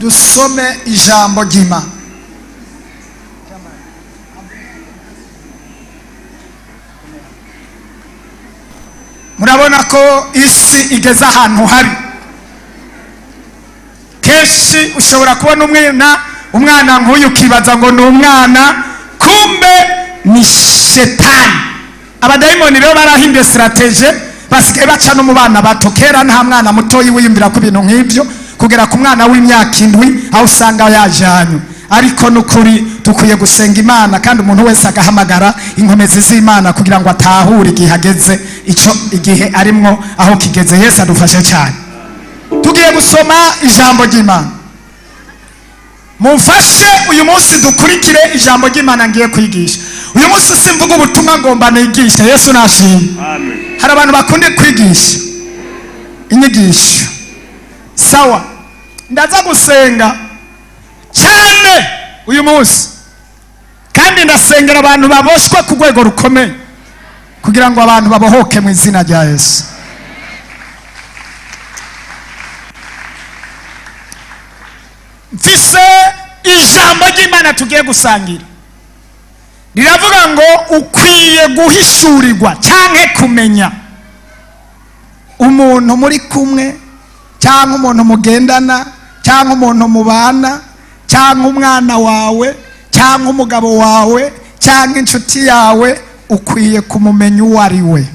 Dusome ijambo ry'Imana. Murabona ko isi igeze ahantu habi. Kenshi ushobora kubona umwana nk'uyu ukibaza ngo ni umwana, kumbe ni shetani. Abadayimoni rero barahinduye stratégie, basigaye baca no mu bana bato. Kera nta mwana mutoyi wiyumvira ku bintu nk'ibyo, kugera ku mwana w'imyaka 7 aho usanga yajanywe. Ariko n'ukuri dukwiye gusenga Imana, kandi umuntu wese agahamagara inkomezi z'Imana kugira ngo atahure igihe ageze, icyo igihe arimwo, aho kigeze. Yesu adufashe cyane. Tugiye gusoma ijambo ry'Imana. Mumfashe uyu munsi dukurikire ijambo ry'Imana ngiye kwigisha uyu munsi. Simvuga ubutumwa, ngomba nigishe. Yesu nashimwe. Amen. Hari abantu bakunda kwigisha inyigisho. Sawa, ndaza gusenga cyane uyu munsi, kandi ndasengera abantu baboshwe ku rwego rukomeye kugira ngo abantu babohoke mu izina rya Yesu. Mfise ijambo ry'Imana tugiye gusangira, riravuga ngo ukwiye guhishurirwa cyangwa kumenya umuntu muri kumwe, cyangwa umuntu mugendana, cyangwa umuntu mubana, cyangwa umwana wawe, cyangwa umugabo wawe, cyangwa inshuti yawe. Ukwiye kumumenya uwo ari we.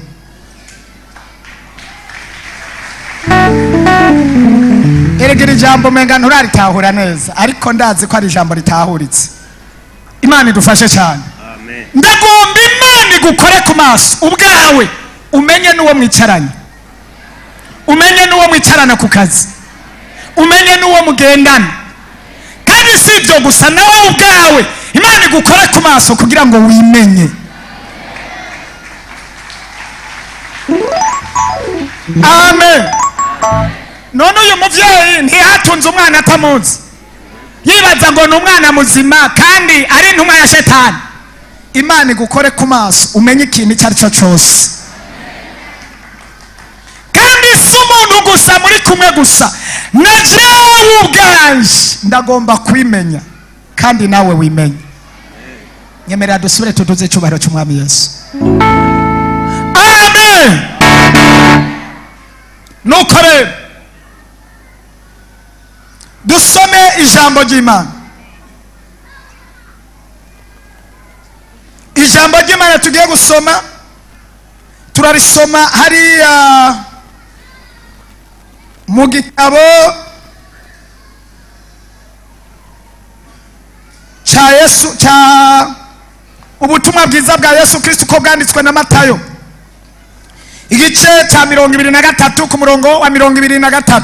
Erega iri jambo umenga nturaritahura neza, ariko ndazi ko ari ijambo ritahuritse. Imana idufashe cyane. Amen. Ndagomba Imana igukore ku maso ubwawe, umenye n'uwo mwicaranye, umenye n'uwo mwicarana ku kazi, umenye n'uwo mugendana. Kandi si ibyo gusa, nawe ubwawe Imana igukore ku maso kugira ngo wimenye. Amen. None uyu mubyeyi ntiyatunze umwana atamuzi, yibaza ngo ni umwana muzima kandi ari intumwa ya shetani. Imana igukore ku maso umenye ikintu icyo ari cyo cyose. Kandi si umuntu gusa muri kumwe gusa, na jewe ubwanje ndagomba kwimenya, kandi nawe wimenye. Nyemerera dusubire tuduze icyubahiro cy'Umwami Yesu. Amen. Nuko rero dusome ijambo ry'Imana. Ijambo ry'Imana tugiye gusoma turarisoma hariya mu gitabo cya Yesu, cya ubutumwa bwiza bwa Yesu Kristo uko bwanditswe na Matayo, igice cya 23 ku murongo wa 23,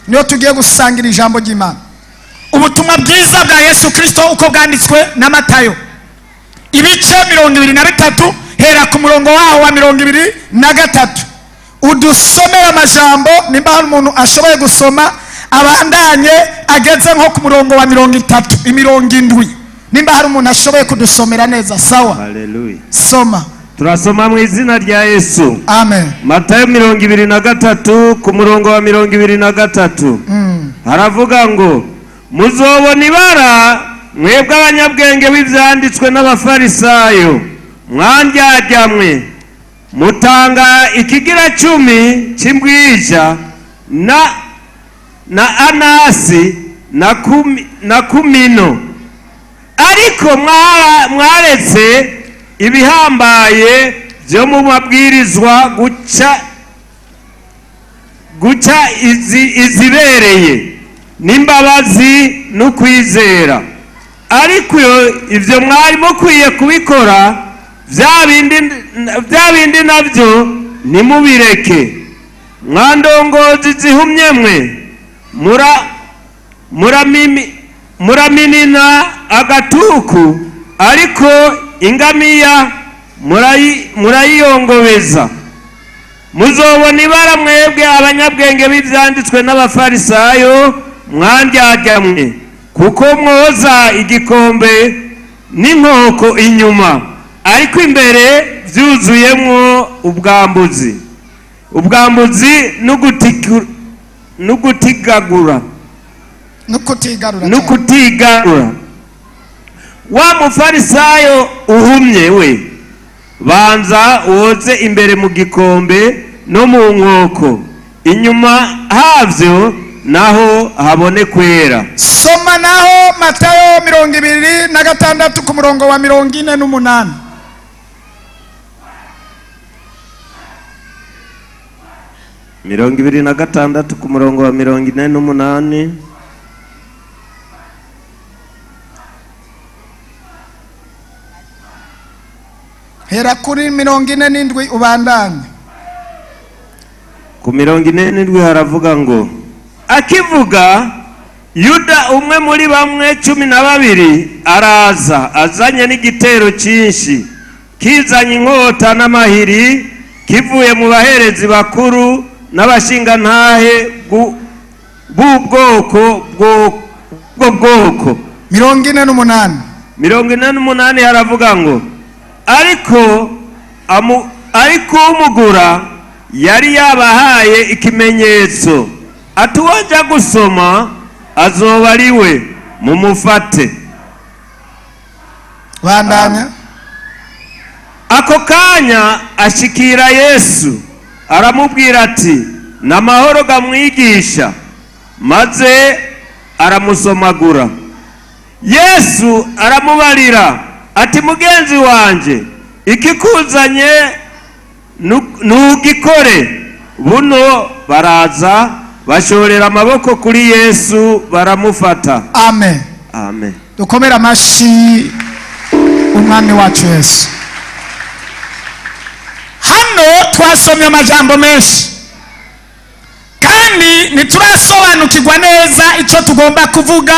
niyo tugiye gusangira ijambo ry'Imana. Ubutumwa bwiza bwa Yesu Kristo uko bwanditswe na Matayo, ibice 23, hera ku murongo waho wa 23, udusomere amajambo. Nimba hari umuntu ashoboye gusoma, abandanye ageze nko ku murongo wa 30, imirongo 7. Nimba hari umuntu ashoboye kudusomera neza, sawa. Haleluya. Soma. Turasoma mu izina rya Yesu. Amen. Matayo 23 ku murongo wa 23. Haravuga ngo: muzobona ibara mwebwe abanyabwenge b'ivyanditswe n'Abafarisayo, mwandyarya, mutanga ikigira 10 cy'imbwija na anasi na kumino, ariko mwaretse ibihambaye byo mu mabwirizwa, guca izibereye n'imbabazi n'ukwizera. Ariko ibyo mwari mukwiye kubikora, bya bindi nabyo ntimubireke. Mwandongozi zihumye mwe, muraminina agatuku, ariko ingamiya murayiyongobeza. Muzobona ibara mwebwe abanyabwenge b'ivyanditswe n'Abafarisayo, mwandyarya, kuko mwoza igikombe n'inkoko inyuma, ariko imbere vyuzuyemwo ubwambuzi n'ugutigagura. No kutigarura no cyane. Kutigarura. Wa mufarisayo uhumye we, banza woze imbere mu gikombe no mu nkoko, inyuma havyo naho habone kwera. Soma naho Matayo 26 ku murongo wa 48. 26 ku murongo wa 48. Hera kuri 47 ubandanye. Ku 47 haravuga ngo: Akivuga, Yuda, umwe muri bamwe 12, araza azanye n'igitero cyinshi, kizanye inkota n'amahiri, kivuye mu baherezi bakuru n'abashingantahe b'ubwoko bwo bwoko. 48. 48 haravuga ngo: Ariko umugura yari yabahaye ikimenyetso ati: 'Uwajya gusoma azoba ari we, mumufate.' Bandanya. Ako kanya ashikira Yesu, aramubwira ati: 'N'amahoro gamwigisha!' Maze aramusomagura. Yesu aramubarira ati: 'Mugenzi wanjye, ikikuzanye ntugikore buno.' Baraza bashorera amaboko kuri Yesu, baramufata. Amen. Amen. Dukomere amashi Umwami wacu Yesu. Hano twasomye amajambo menshi kandi ntiturasobanukirwa neza icyo tugomba kuvuga,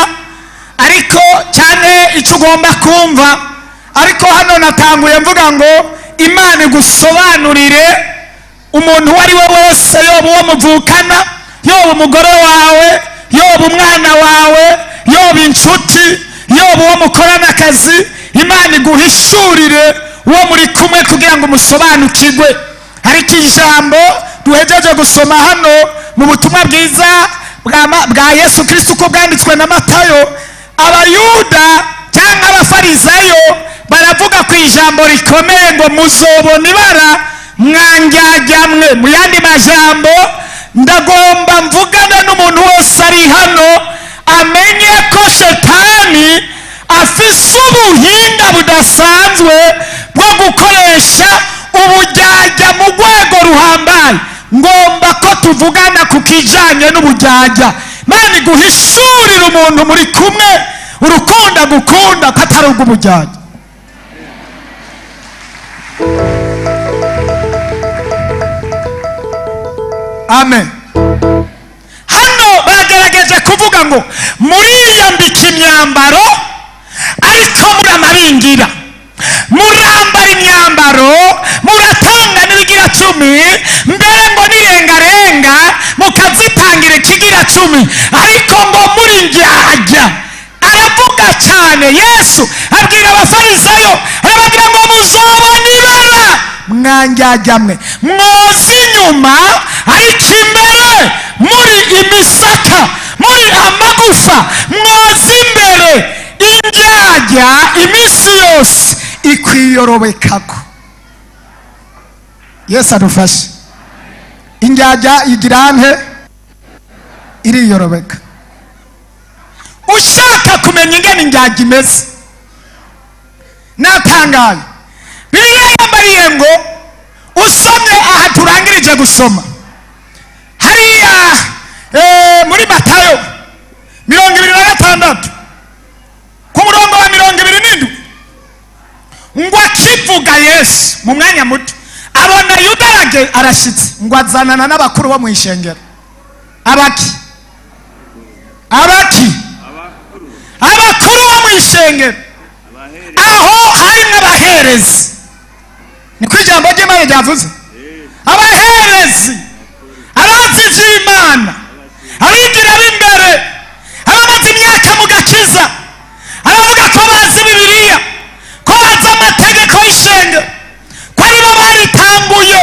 ariko cyane icyo ugomba kumva. Ariko hano natanguye mvuga ngo Imana igusobanurire umuntu uwo ari we wese, yoba uwo muvukana, yoba umugore wawe, yoba umwana wawe, yoba inshuti, yoba uwo mukorana akazi. Imana iguhishurire uwo muri kumwe kugira ngo umusobanukirwe. Ariko ijambo duhejeje gusoma hano mu butumwa bwiza bwa Yesu Kristo uko bwanditswe na Matayo, Abayuda cyangwa Abafarisayo baravuga ku ijambo rikomeye ngo: "Muzobona ibara mwanjyajyamwe." Mu yandi majambo, ndagomba mvugane n'umuntu wese ari hano amenye ko Shetani afise ubuhinga budasanzwe bwo gukoresha ubujyajya mu rwego ruhambaye. Ngomba ko tuvugana ku kijyanye n'ubujyajya. Imana iguhishurira umuntu muri kumwe, urukundo agukunda ko atari ubw'ubujyajya. Amen. Hano bagerageje kuvuga ngo muriyambika imyambaro ariko muri amabingira, murambara imyambaro, muratanga n'ibigira cumi, mbere ngo n'irengarenga mukazitangira ikigira cumi, ariko ngo muri ndyarya. Aravuga cyane Yesu, abwira Abafarisayo, arababwira ngo: "Muzobona ibara mwandyarya mwe, mwoza inyuma ariko imbere muri imisaka, muri amagufa." Mwoza imbere. Indyarya iminsi yose ikwiyorobekako. Yesu adufashe. Indyarya igira nte? Iriyorobeka. Ushaka kumenya ingene indyarya imeze, natangaye, Bibiliya yambariye ngo usomye aha turangirije gusoma hariya muri Matayo 26 ku murongo wa 27, ngo akivuga Yesu, mu mwanya muto abona Yuda arashyitse, ngo azanana n'abakuru bo mu ishengero. Abaki? Abaki? Abakuru bo mu ishengero. Aho harimo abaherezi, niko ijambo ry'Imana ryavuze: abaherezi, abazi iby'Imana, abigira b'imbere, abamaze imyaka mu gakiza, abavuga ko bazi Bibiliya, ko bazi amategeko y'ishengero, ko aribo baritanguye,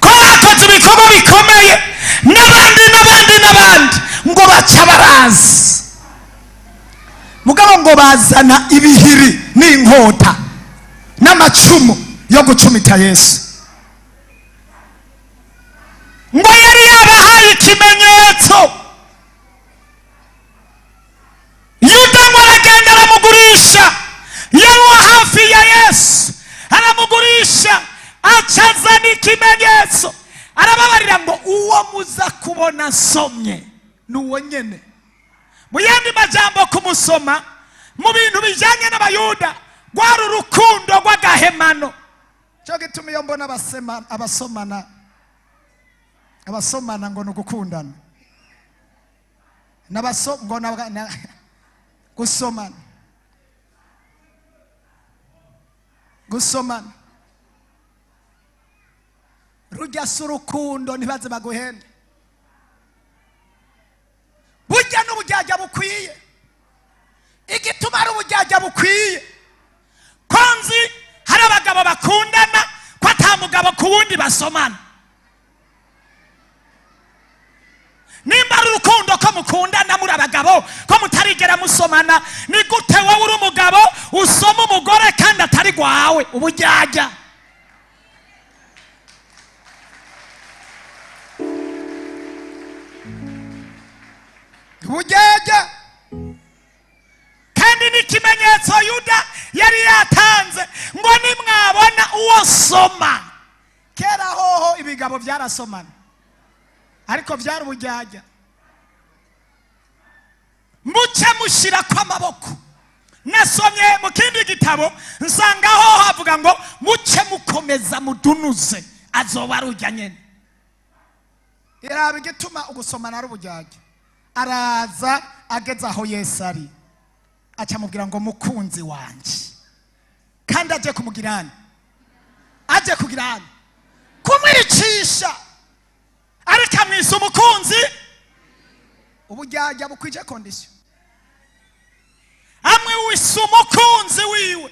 ko bakoze ibikorwa bikomeye, n'abandi n'abandi n'abandi, ngo baca barazi. Mugabo ngo bazana ibihiri n'inkota n'amacumu yo gucumita Yesu. Ngo yari yabahaye ikimenyetso. Yuda ngo aragenda aramugurisha, yari uwo hafi ya Yesu, aramugurisha, acazana ikimenyetso, arababarira ngo: "Uwo muza kubona nsomye ni uwo nyene." Mu yandi majambo, kumusoma mu bintu bijyanye n'Abayuda rwari urukundo rw'agahemano. Cyo gituma iyo mbona abasomana, abasomana ngo ni ugukundana, n'abaso ngo gusomana, gusomana rujya si urukundo. Ntibaze baguhende, burya n'ubujyajya bukwiye. Igituma ari ubujyajya bukwiye, ko nzi hari abagabo bakundana, ko ata mugabo ku wundi basomana. Nimba ari urukundo ko mukundana muri abagabo, ko mutarigera musomana, ni gute wowe uri umugabo usoma umugore kandi atari gwawe? Ubujyajya. Ubujyajya. Kandi n'ikimenyetso Yuda yari yatanze ngo: "Nimwabona uwo soma." Kera hoho ibigabo byarasomana, ariko byari ubujyajya. Muce mushyira kw'amaboko. Nasomye mu kindi gitabo, nsanga ho havuga ngo: "Muce mukomeza mudunuze, azoba ari ujya nyene." Iraba igituma ugusomana ari ubujyajya. Araza, ageze aho Yesu ari, acamubwira ngo: "Mukunzi wanjye." Kandi aje kumugirana, aje kugirana kumwicisha, ariko amwisa umukunzi. Ubujyajya bukwije condition. Amwe wise umukunzi wiwe,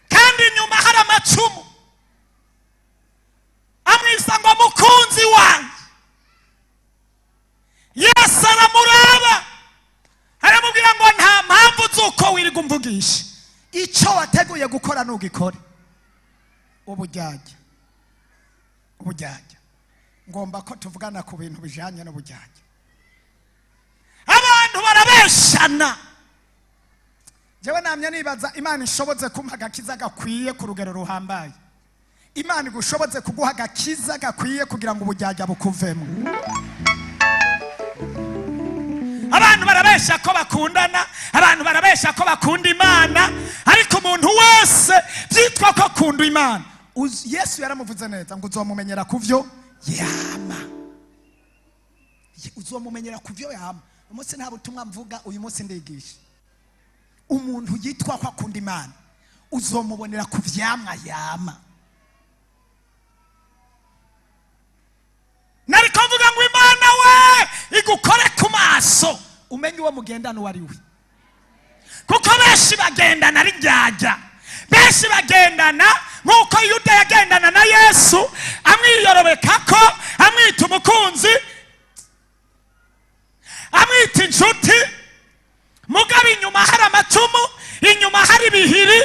kandi inyuma hari amacumu. Amwisa ngo: "Mukunzi wanjye." Yesu aramuraba, aramubwira ngo: "Nta mpamvu z'uko wirirwa umvugisha, icyo wateguye gukora ntugikore." Ubujyajya, ubujyajya. Ngomba ko tuvugana ku bintu bijyanye n'ubujyajya. Abantu barabeshana. Njyewe namye nibaza, Imana ishobotse kumpa agakiza gakwiye ku rugero ruhambaye, Imana igushobotse kuguha agakiza gakwiye kugira ngo ubujyajya bukuvemo. Abantu barabesha ko bakundana, abantu barabesha ko bakunda Imana, ariko umuntu wese byitwa ko akunda Imana, Yesu yaramuvuze neza ngo: "Uzomumenyera ku byo yama." Uzomumenyera ku byo yama. Umunsi nta butumwa mvuga, uyu munsi ndigisha. Umuntu yitwa ko akunda Imana, uzomubonera ku vyamwa yama. Nariko mvuga ngo Imana we igukore ku maso, umenye uwo mugendana uwo ari we, kuko benshi bagendana ari ryajya, benshi bagendana nk'uko Yuda yagendana na Yesu, amwiyorobeka ko amwita umukunzi, amwita inshuti, mugabo inyuma hari amacumu, inyuma hari ibihiri,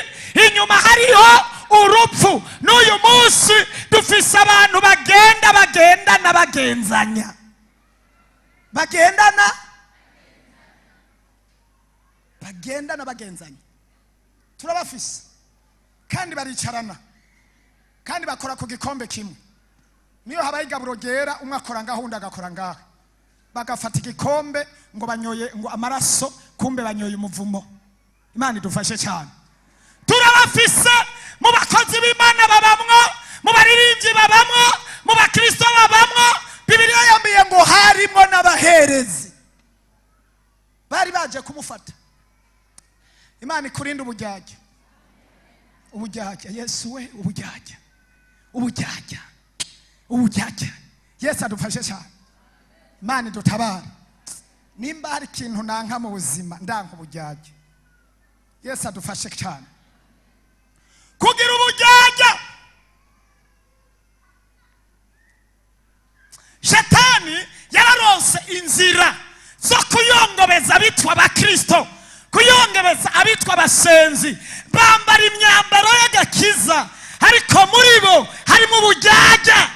inyuma hariho urupfu. N'uyu munsi dufise abantu bagenda, bagendana, bagenzanya, bagendana, bagendana, bagenzanya. Turabafise, kandi baricarana, kandi bakora ku gikombe kimwe. Niyo habaye igaburo ryera, umwe akora ngaho, undi agakora ngaho, bagafata igikombe ngo banyoye ngo amaraso, kumbe banyoye umuvumo. Imana idufashe cyane. Turabafise mu bakozi b'Imana babamwo, mu baririmbyi babamwo, mu bakristo babamwo. Bibiliya yambwiye ngo harimo n'abaherezi bari baje kumufata. Imana ikurinde ubujyajya, ubujyajya. Yesu we, ubujyajya, ubujyajya, ubujyajya. Yesu adufashe cyane. Imana idutabare. Nimba hari ikintu nanka mu buzima, ndanka ubujyajya. Yesu adufashe cyane. Kugira ubujyajya, Shetani yararonse inzira zo kuyongobeza bitwa abakristo, kuyongobeza. Abitwa abasenzi bambara imyambaro y'agakiza, ariko muri bo harimo ubujyajya.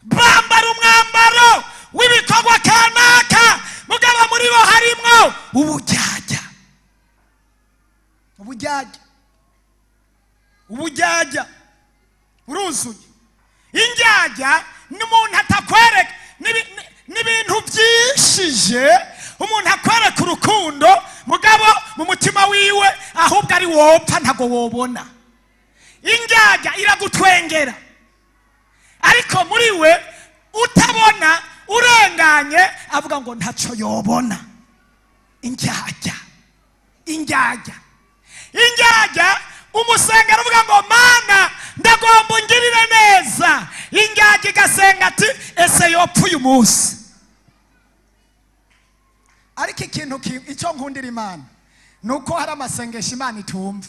Bambara umwambaro w'ibikorwa kanaka, mugabo muri bo harimwo ubujyajya, ubujyajya, ubujyajya buruzuye. Injyajya ni umuntu atakwereka n'ibintu byishije, umuntu akwereka urukundo, mugabo mu mutima wiwe ahubwo ari wopfa ntabwo wobona. Injyajya iragutwengera, ariko muri we utabona urenganye avuga ngo ntacyo yobona. Injyajya, injyajya, injyajya. Umusengera uvuga ngo Mana, ndagomba ungirire neza. Injyajya igasenga ati ese yopfa uyu munsi? Ariko ikintu icyo nkundira Imana ni uko hari amasengesho Imana itumva.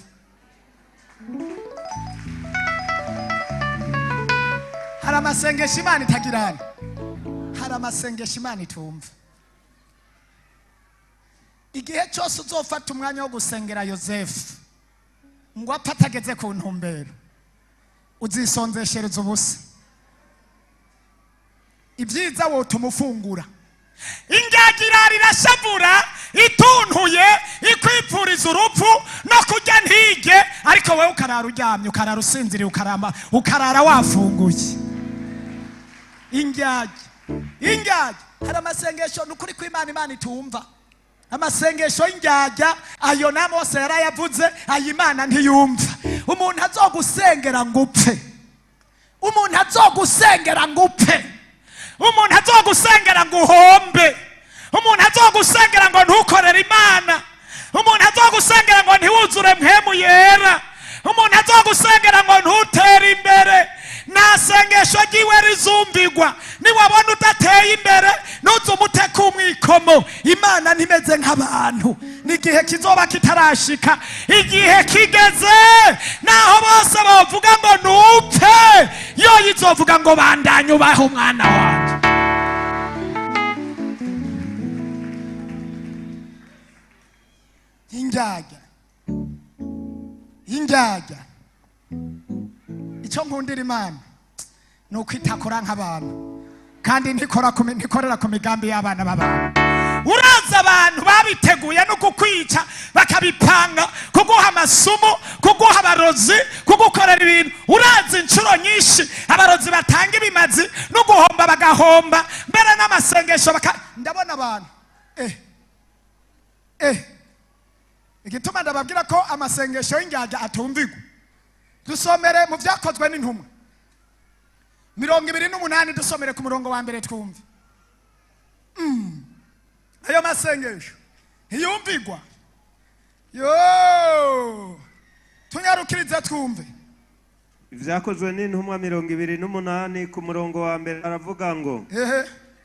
Hari amasengesho Imana itagirana, hari amasengesho Imana itumva. Igihe cyose uzofata umwanya wo gusengera Yosefu ngo apfe atageze ku ntumbero, uzisonzeshereza ubusa. Ibyiza wotuma ufungura. Ingagira rirashavura ituntuye, ikwipfuriza urupfu no kurya ntige, ariko wowe ukarara uryamye, ukarara usinziriye, ukarama, ukarara wafunguye. Indyarya, indyarya. Hari amasengesho ni ukuri kw'Imana Imana itumva. Amasengesho y'indyarya ayo na Mose yarayavuze, ayo Imana ntiyumva. Umuntu azogusengera ngo upfe, umuntu azogusengera ngo upfe, umuntu azogusengera ngo uhombe, umuntu azogusengera ngo ntukorere Imana, umuntu azogusengera ngo ntiwuzure mpemu yera, umuntu azogusengera ngo ntutere imbere, nta sengesho ryiwe rizumvigwa. Niwabona udateye imbere, ntuze umuteke umwikomo. Imana ntimeze nk'abantu, n'igihe kizoba kitarashika. Igihe kigeze, naho bose bavuga ngo nupfe, yo izovuga ngo bandanye ubahe umwana wanjye. Indyarya, indyarya. Icyo nkundira Imana ni uko itakora nk'abantu, kandi ntikorera ku migambi y'abana b'abantu. Uraza abantu babiteguye no kukwica, bakabipanga, kuguha amasumu, kuguha abarozi, kugukorera ibintu. Uraza inshuro nyinshi abarozi batanga ibimazi no guhomba bagahomba, mbere n'amasengesho baka. Ndabona abantu igituma ndababwira ko amasengesho y'indyarya atumvigwa. Dusomere mu Byakozwe n'Intumwa 28, dusomere ku murongo wa mbere twumve. Ayo masengesho ntiyumvigwa. Yo, tunyarukirize twumve. Ibyakozwe n'Intumwa 28 ku murongo wa mbere aravuga ngo: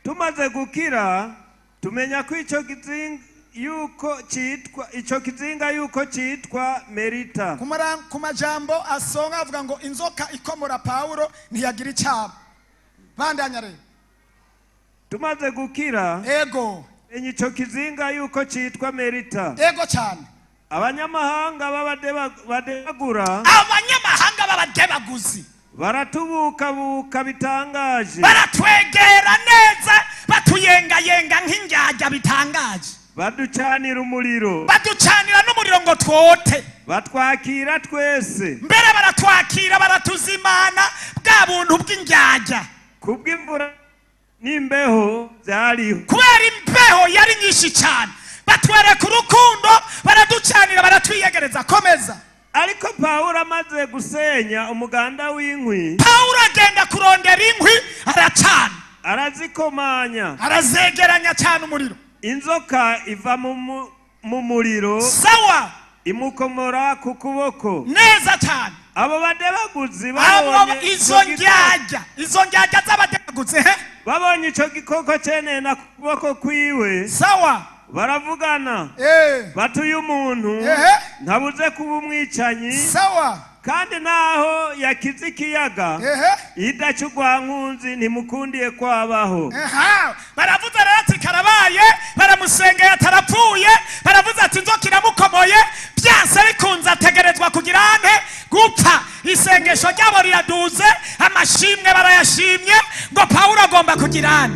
Tumaze gukira, tumenya ko icyo kizinga yuko cyitwa, icyo kizinga yuko cyitwa Merita. Ku majambo asonga avuga ngo inzoka ikomora Pawulo ntiyagira icyaba. Bandanya rero. Tumaze gukira, menya icyo kizinga yuko cyitwa Merita. Ego cyane. Abanyamahanga badebagura, abanyamahanga b'abadebaguzi baratubukabuka bitangaje, baratwegera neza, batuyengayenga nk'indyarya bitangaje, baducanira umuriro, baducanira n'umuriro ngo twote, batwakira twese, mbere baratwakira, baratuzimana bwa buntu bw'indyarya. Kubw'imvura n'imbeho byariho, kubera imbeho yari nyinshi cyane, batwereka urukundo, baraducanira, baratwiyegereza. Komeza. Ariko Pawulo amaze gusenya umuganda w'inkwi, Pawulo agenda kurondera inkwi, aracana, arazikomanya, arazegeranya cyane umuriro, inzoka iva mu muriro, imukomora ku kuboko. Neza cyane. Abo badebaguzi abo babonye izo ico gikoko, ndyarya, izo ndyarya z'abadebaguzi he, babonye ico gikoko cenena ku kuboko kwiwe, baravugana bati uyu muntu ntabuze kuba umwicanyi, kandi naho yakize ikiyaga, idaca urwankunzi ntimukundiye kwabaho. Aha, baravuze rero ati karabaye, baramusenga. Kugirana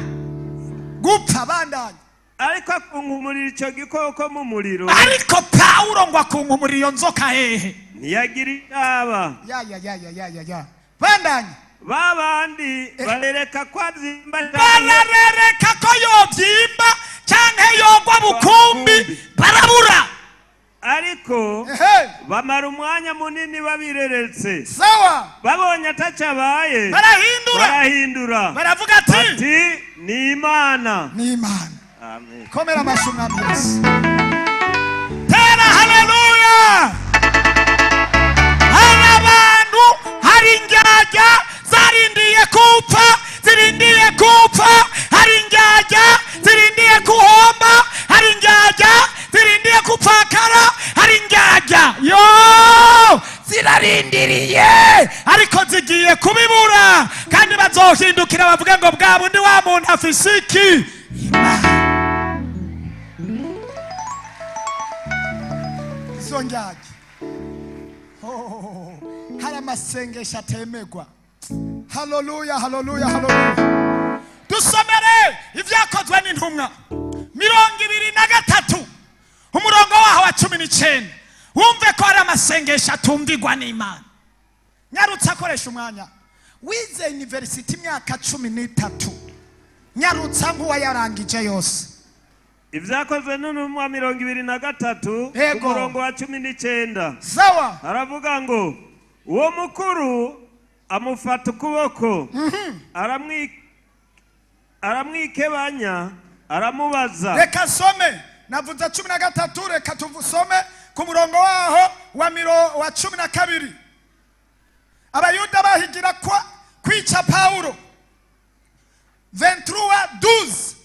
gupfa. Bandanye. Ariko akunkumurira icyo gikoko mu muriro. Ariko Pawulo ngo akunkumurira iyo nzoka hehe? Ntiyagira iyaba. Ya ya ya ya ya ya ya, bandanye. Ba bandi barereka ko abyimba. Bararereka ko yobyimba cyangwa yogwa bukumbi, barabura. Ariko Ehe. bamara umwanya munini babireretse. Sawa. Babonye ataco abaye, barahindura. Barahindura. Baravuga ati: Bati: "Ni imana." Ni imana. Amen. Komera amashyi Umwami Yesu, tera haleluya. Hari abantu, hari indyarya zarindiye kupfa, zirindiye kupfa. Hari indyarya zirindiye kuhomba, hari indyarya zirindiye kupfakara, hari indyarya yo zirarindiriye, ariko zigiye kubibura, kandi bazohindukira bavuge ngo: "Bwa bundi wa muntu afise iki?" Imana. Izo ndyarya. Oh, hari amasengesho atemegwa. Haleluya, haleluya, haleluya. Dusomere Ibyakozwe n'Intumwa 23, umurongo waho wa 19, wumve ko hari amasengesho atumvigwa n'Imana. Nyarutse, akoresha umwanya. Wize university imyaka 13, nyarutsa nk'uwayarangije yose. Ibyakozwe n'Intumwa 23, umurongo wa 19. Sawa. Aravuga ngo: "Uwo mukuru amufata ukuboko, aramwikebanya, aramubaza." Reka some, navuze 13, reka tuvusome ku murongo waho wa 12. Abayuda bahigira kwa kwica Pawulo, 23:12.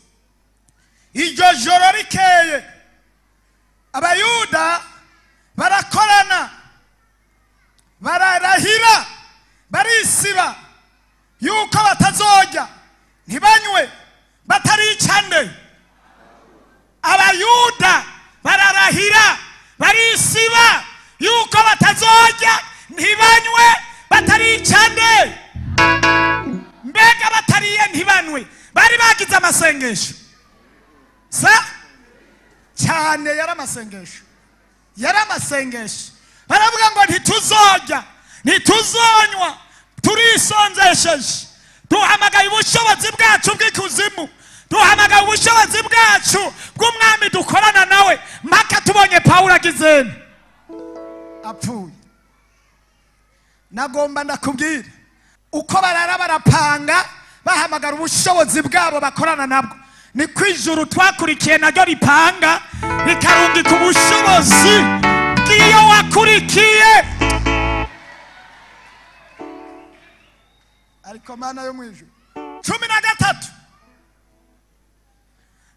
Iryo joro rikeye Abayuda barakorana, bararahira, barisiba yuko batazojya ntibanywe bataricane. Abayuda bararahira, barisiba yuko batazojya ntibanywe bataricane. Mbega batariye ntibanywe, bari bagize amasengesho sa cyane? Yari amasengesho, yari amasengesho. Baravuga ngo: "Ntituzojya, ntituzonywa, turisonzesheje, duhamagaye ubushobozi bwacu bw'ikuzimu, duhamagaye ubushobozi bwacu bw'umwami dukorana nawe, mpaka tubonye Pawulo agizene apfuye." Nagomba ndakubwira uko barara barapanga, bahamagara ubushobozi bwabo bakorana nabwo, ni ko ijuru twakurikiye naryo ripanga, rikarungika ubushobozi bw'iyo wakurikiye. Ariko Mana yo mu ijuru. 13: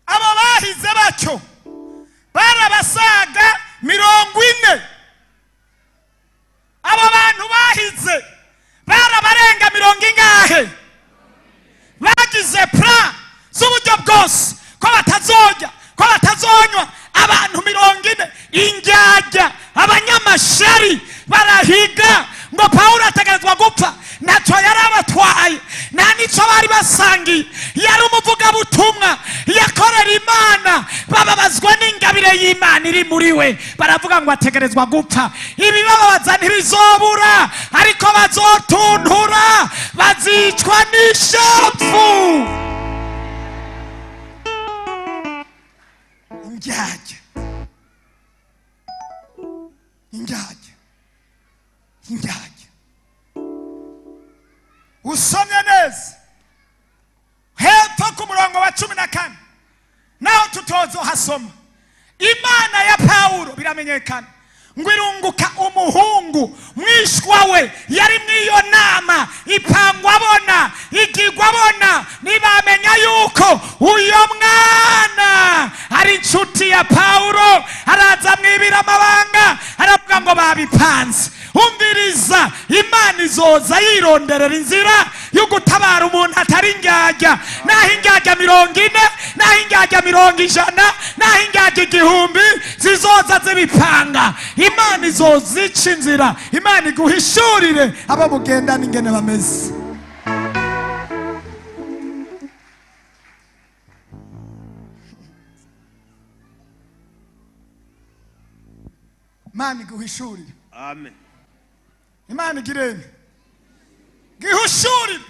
abo bahize batyo barabasaga 40. Abo bantu bahize barabarenga mirongo ingahe? Bagize plan z'uburyo bwose ko batazojya, ko batazonywa. Abantu 40, indyarya, abanyamashari, barahiga ngo Pawulo ategerezwa gupfa. Ntacyo yari abatwaye, nta n'icyo bari basangiye. Yari umuvugabutumwa, yakorera Imana. Bababazwa n'ingabire y'Imana iri muri we, baravuga ngo ategerezwa gupfa. Ibibababaza ntibizobura, ariko bazotuntura, bazicwa n'ishavu. Indyarya, indyarya, indyarya. Usomye neza hepfo ku murongo wa 14, naho tutozohasoma, Imana ya Pawulo biramenyekana ngo irunguka umuhungu mwishwa we yari mw'iyo nama ipangwa abona, igigwa abona. Ntibamenya yuko uyo mwana ari inshuti ya Pawulo. Araza mwibira amabanga, aravuga ngo babipanze. Umviriza, Imana izoza yironderera inzira yo gutabara umuntu atari indyarya. Naho indyarya 40, naho indyarya 100, naho indyarya 1000 zizoza zibipanga, Imana izoza ica inzira. Imana iguhishurire abo mugendana ingene bameze. Imana iguhishurire. Amen. Imana igirene gihushurire.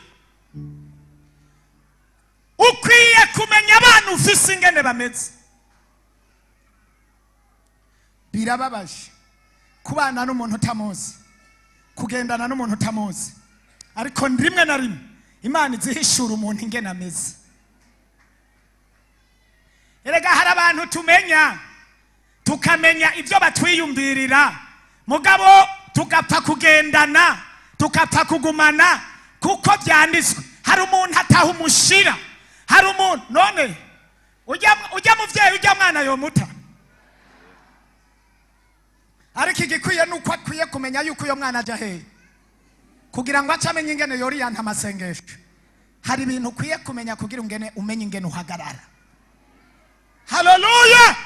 Ukwiye kumenya abana ufise ingene bameze. Birababaje kubana n'umuntu utamuzi, kugendana n'umuntu utamuzi, ariko rimwe na rimwe Imana izihishura umuntu ingene ameze. Erega hari abantu tumenya, tukamenya ibyo batwiyumvirira, mugabo tugapfa kugendana, tugapfa kugumana kuko byanditswe. Hari umuntu ataha umushira, hari umuntu none ujya muvyeyi, ujya mwana yomuta. Ariko igikwiye nuko akwiye kumenya yuko uyo mwana aja hehe, kugira ngo ace amenye ingene yoriyanta amasengesho. Hari ibintu ukwiye kumenya kugira ingene umenye ingene uhagarara. Haleluya!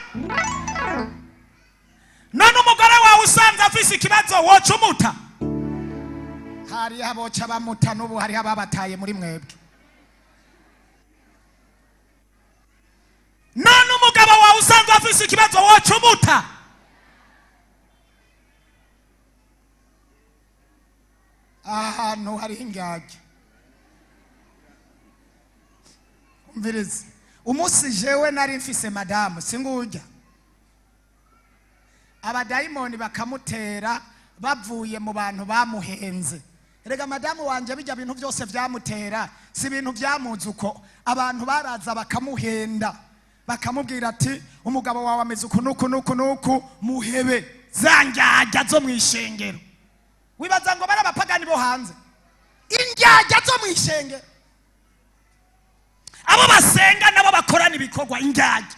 None umugore wawe usanze afise ikibazo woca umuta? Hariho aboca bamuta, n'ubu hariho ababataye muri mwebwe. None umugabo wawe usanze afise ikibazo woca umuta? Ahantu hariho indyarya. Umvirize, umunsi jewe nari mfise madamu singujya, abadayimoni bakamutera bavuye mu bantu bamuhenze. Erega madamu wanje bijya bintu byose byamutera si ibintu byamuze uko. Abantu baraza bakamuhenda, bakamubwira ati umugabo wawe ameze uku nuku nuku nuku, muhebe za ndyarya zo mwishengero. Wibaza ngo bari abapagani bo hanze? Indyarya zo mwishengero, abo basenga nabo bakorana ibikorwa, indyarya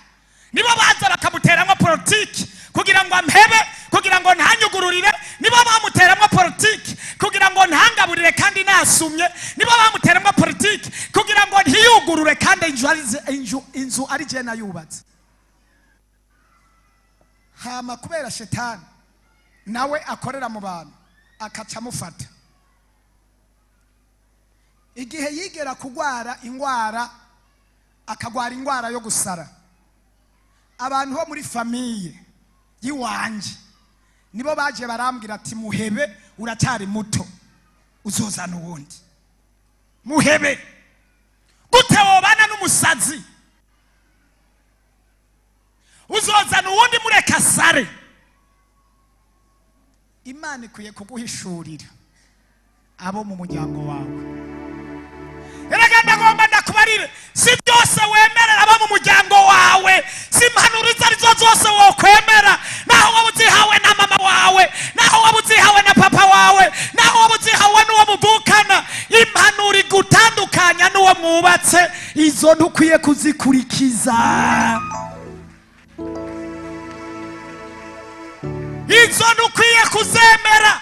nibo baza bakamuteramwo politiki kugira ngo ampebe, kugira ngo ntanyugururire. Nibo bamuteramwo politiki kugira ngo ntangaburire kandi nasumye. Nibo bamuteramwo politiki kugira ngo ntiyugurure kandi inzu ari je nayubatse. Hama kubera shetani nawe akorera mu bantu, akaca amufata. Igihe yigera kugwara ingwara, akagwara ingwara yo gusara, abantu bo muri famiye yiwanje nibo baje barambwira ati muhebe, uracyari muto, uzozana uwundi. Muhebe gute wobana n'umusazi? Uzozana uwundi, mureka sare. Imana ikwiye kuguhishurira abo mu muryango wawe. Erega ndagomba ndakubarire, si byose wemerera abo mu muryango wawe, si impanuro izo arizo zose wokwemera. Naho waba uzihawe na mama wawe, naho waba uzihawe na papa wawe, naho waba uzihawe n'uwo muvukana, impanuro igutandukanya n'uwo mwubatse, izo ntukwiye kuzikurikiza. Izo ntukwiye kuzemera.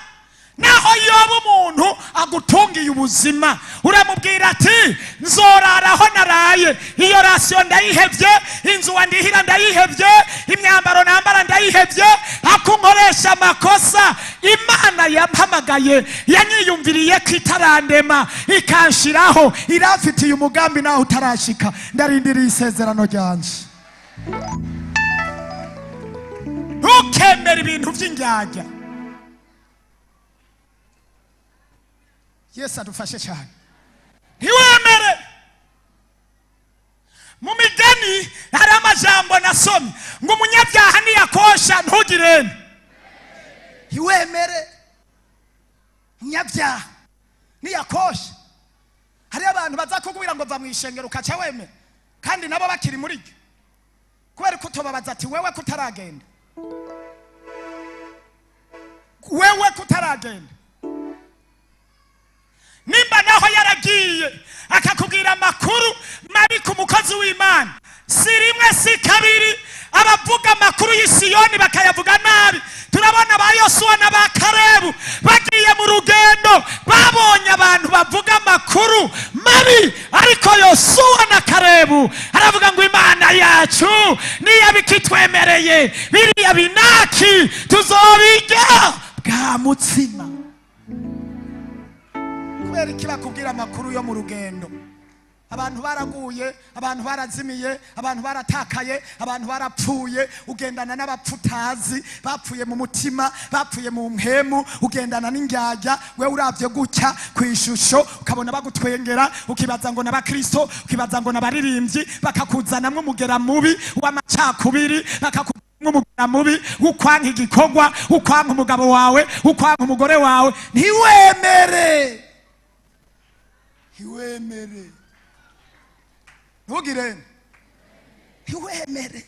Naho yoba umuntu agutungiye ubuzima, uramubwira ati nzorara aho naraye, iyo rasiyo ndayihevye, inzu wandihira ndayihevye, imyambaro nambara ndayihevye, ako nkoresha amakosa. Imana yampamagaye, yanyiyumviriye ko itarandema ikanshiraho, iramfitiye umugambi naho utarashika, ndarindiriye isezerano ryanje. Ntukemere ibintu by'indyarya. Yesu adufashe cyane. Ntiwemere. Mu migani hari amajambo nasomye ngo umunyabyaha niyakosha ntugirene. Ntiwemere umunyabyaha niyakosha. Hariyo abantu baza kukubwira ngo va mu ishengero ukaca wemera, kandi nabo bakiri muri ryo. Kubera ko utobabaza ati wewe kutaragenda, wewe kutaragenda. Nimba naho yaragiye akakubwira amakuru mabi ku mukozi w'Imana, si rimwe si kabiri, abavuga amakuru y'Isiyoni bakayavuga nabi. Turabona ba Yosuwa na ba Kalebu bagiye mu rugendo, babonye abantu bavuga amakuru mabi, ariko Yosuwa na Kalebu aravuga ngo Imana yacu niyabikitwemereye, biriya binaki tuzobirya bwa mutsima. Kubera iki bakubwira amakuru yo mu rugendo? Abantu baraguye, abantu barazimiye, abantu baratakaye, abantu barapfuye. Ugendana n'abapfu utazi, bapfuye mu mutima, bapfuye mu mpemu. Ugendana n'indyarya. We uravye gutya ku ishusho ukabona bagutwengera, ukibaza ngo n'abakristo, ukibaza ngo n'abaririmbyi, bakakuzanamwo umugera mubi w'amacakubiri, bakakuzanamwo umugera mubi w'ukwanka igikorwa, w'ukwanka umugabo wawe, w'ukwanka umugore wawe. Ntiwemere, ntiwemere, ntugire, ntiwemere.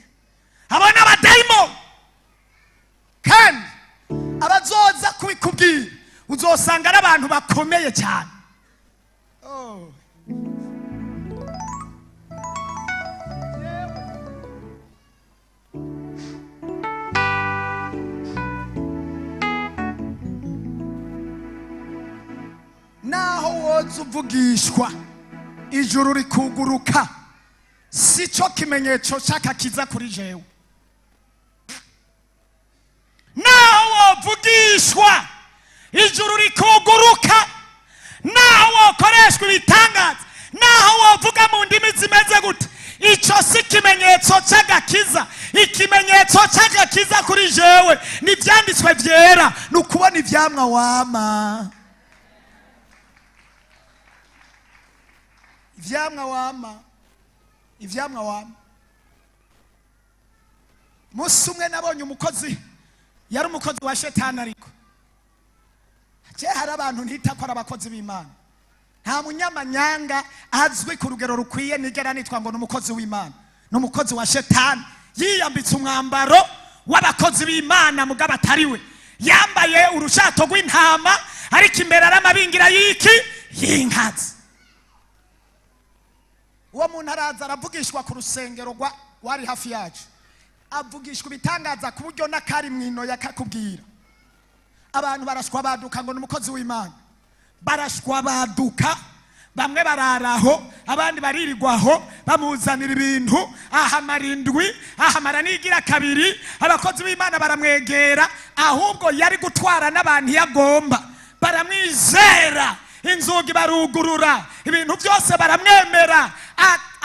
Abo ni abadayimoni, kandi abazoza kubikubwira uzosanga ari abantu bakomeye cyane. Oh. Naho woza uvugishwa, ijuru rikuguruka, si cyo kimenyetso cy'akakiza kuri jewe. Naho wovugishwa, ijuru rikuguruka, naho wokoreshwa ibitangaza, naho wovuga mu ndimi zimeze gute, icyo si ikimenyetso cy'agakiza. Ikimenyetso cy'agakiza kuri jewe ni ibyanditswe byera, ni ukubona ibyamwa wama, ivyamwa wama, ivyamwa wama. Musi umwe nabonye umukozi, yari umukozi wa shetani, ariko je hari abantu ntita ko ari abakozi b'Imana. Nta munyamanyanga azwi ku rugero rukwiye nigera nitwa ngo ni umukozi w'Imana. Ni umukozi wa shetani yiyambitse umwambaro w'abakozi b'Imana, mugabo atariwe. Yambaye urushato rw'intama, ariko imbere ari amabingira y'iki? Y'inkazi. Uwo muntu araza aravugishwa ku rusengero rwari hafi yacu, avugishwa ibitangaza ku buryo n'akari mwino yakakubwira. Abantu barashwa baduka ngo ni umukozi w'Imana, barashwa baduka. Bamwe bararaho, abandi baririrwaho, bamuzanira ibintu. Ahamara indwi, ahamara n'igira kabiri. Abakozi b'Imana baramwegera, ahubwo yari gutwara n'abantu iyo agomba, baramwizera, inzugi barugurura, ibintu byose baramwemera.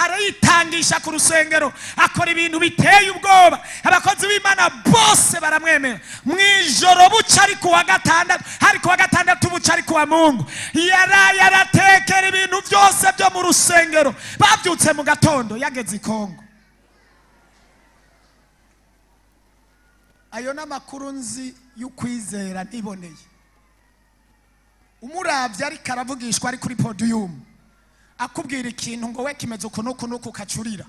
Arayitangisha ku rusengero, akora ibintu biteye ubwoba, abakozi b'Imana bose baramwemera. Mu ijoro buca ari kuwa gatandatu, hari kuwa gatandatu buca ari kuwa Mungu, yaraye aratekera ibintu byose byo mu rusengero. Babyutse mu gatondo yageze i Kongo. Ayo n'amakuru nzi y'ukwizera ntiboneye. Umuravye ariko aravugishwa, ari kuri podium, akubwira ikintu ngo we kimeze uku n'uku n'uku, ukacurira,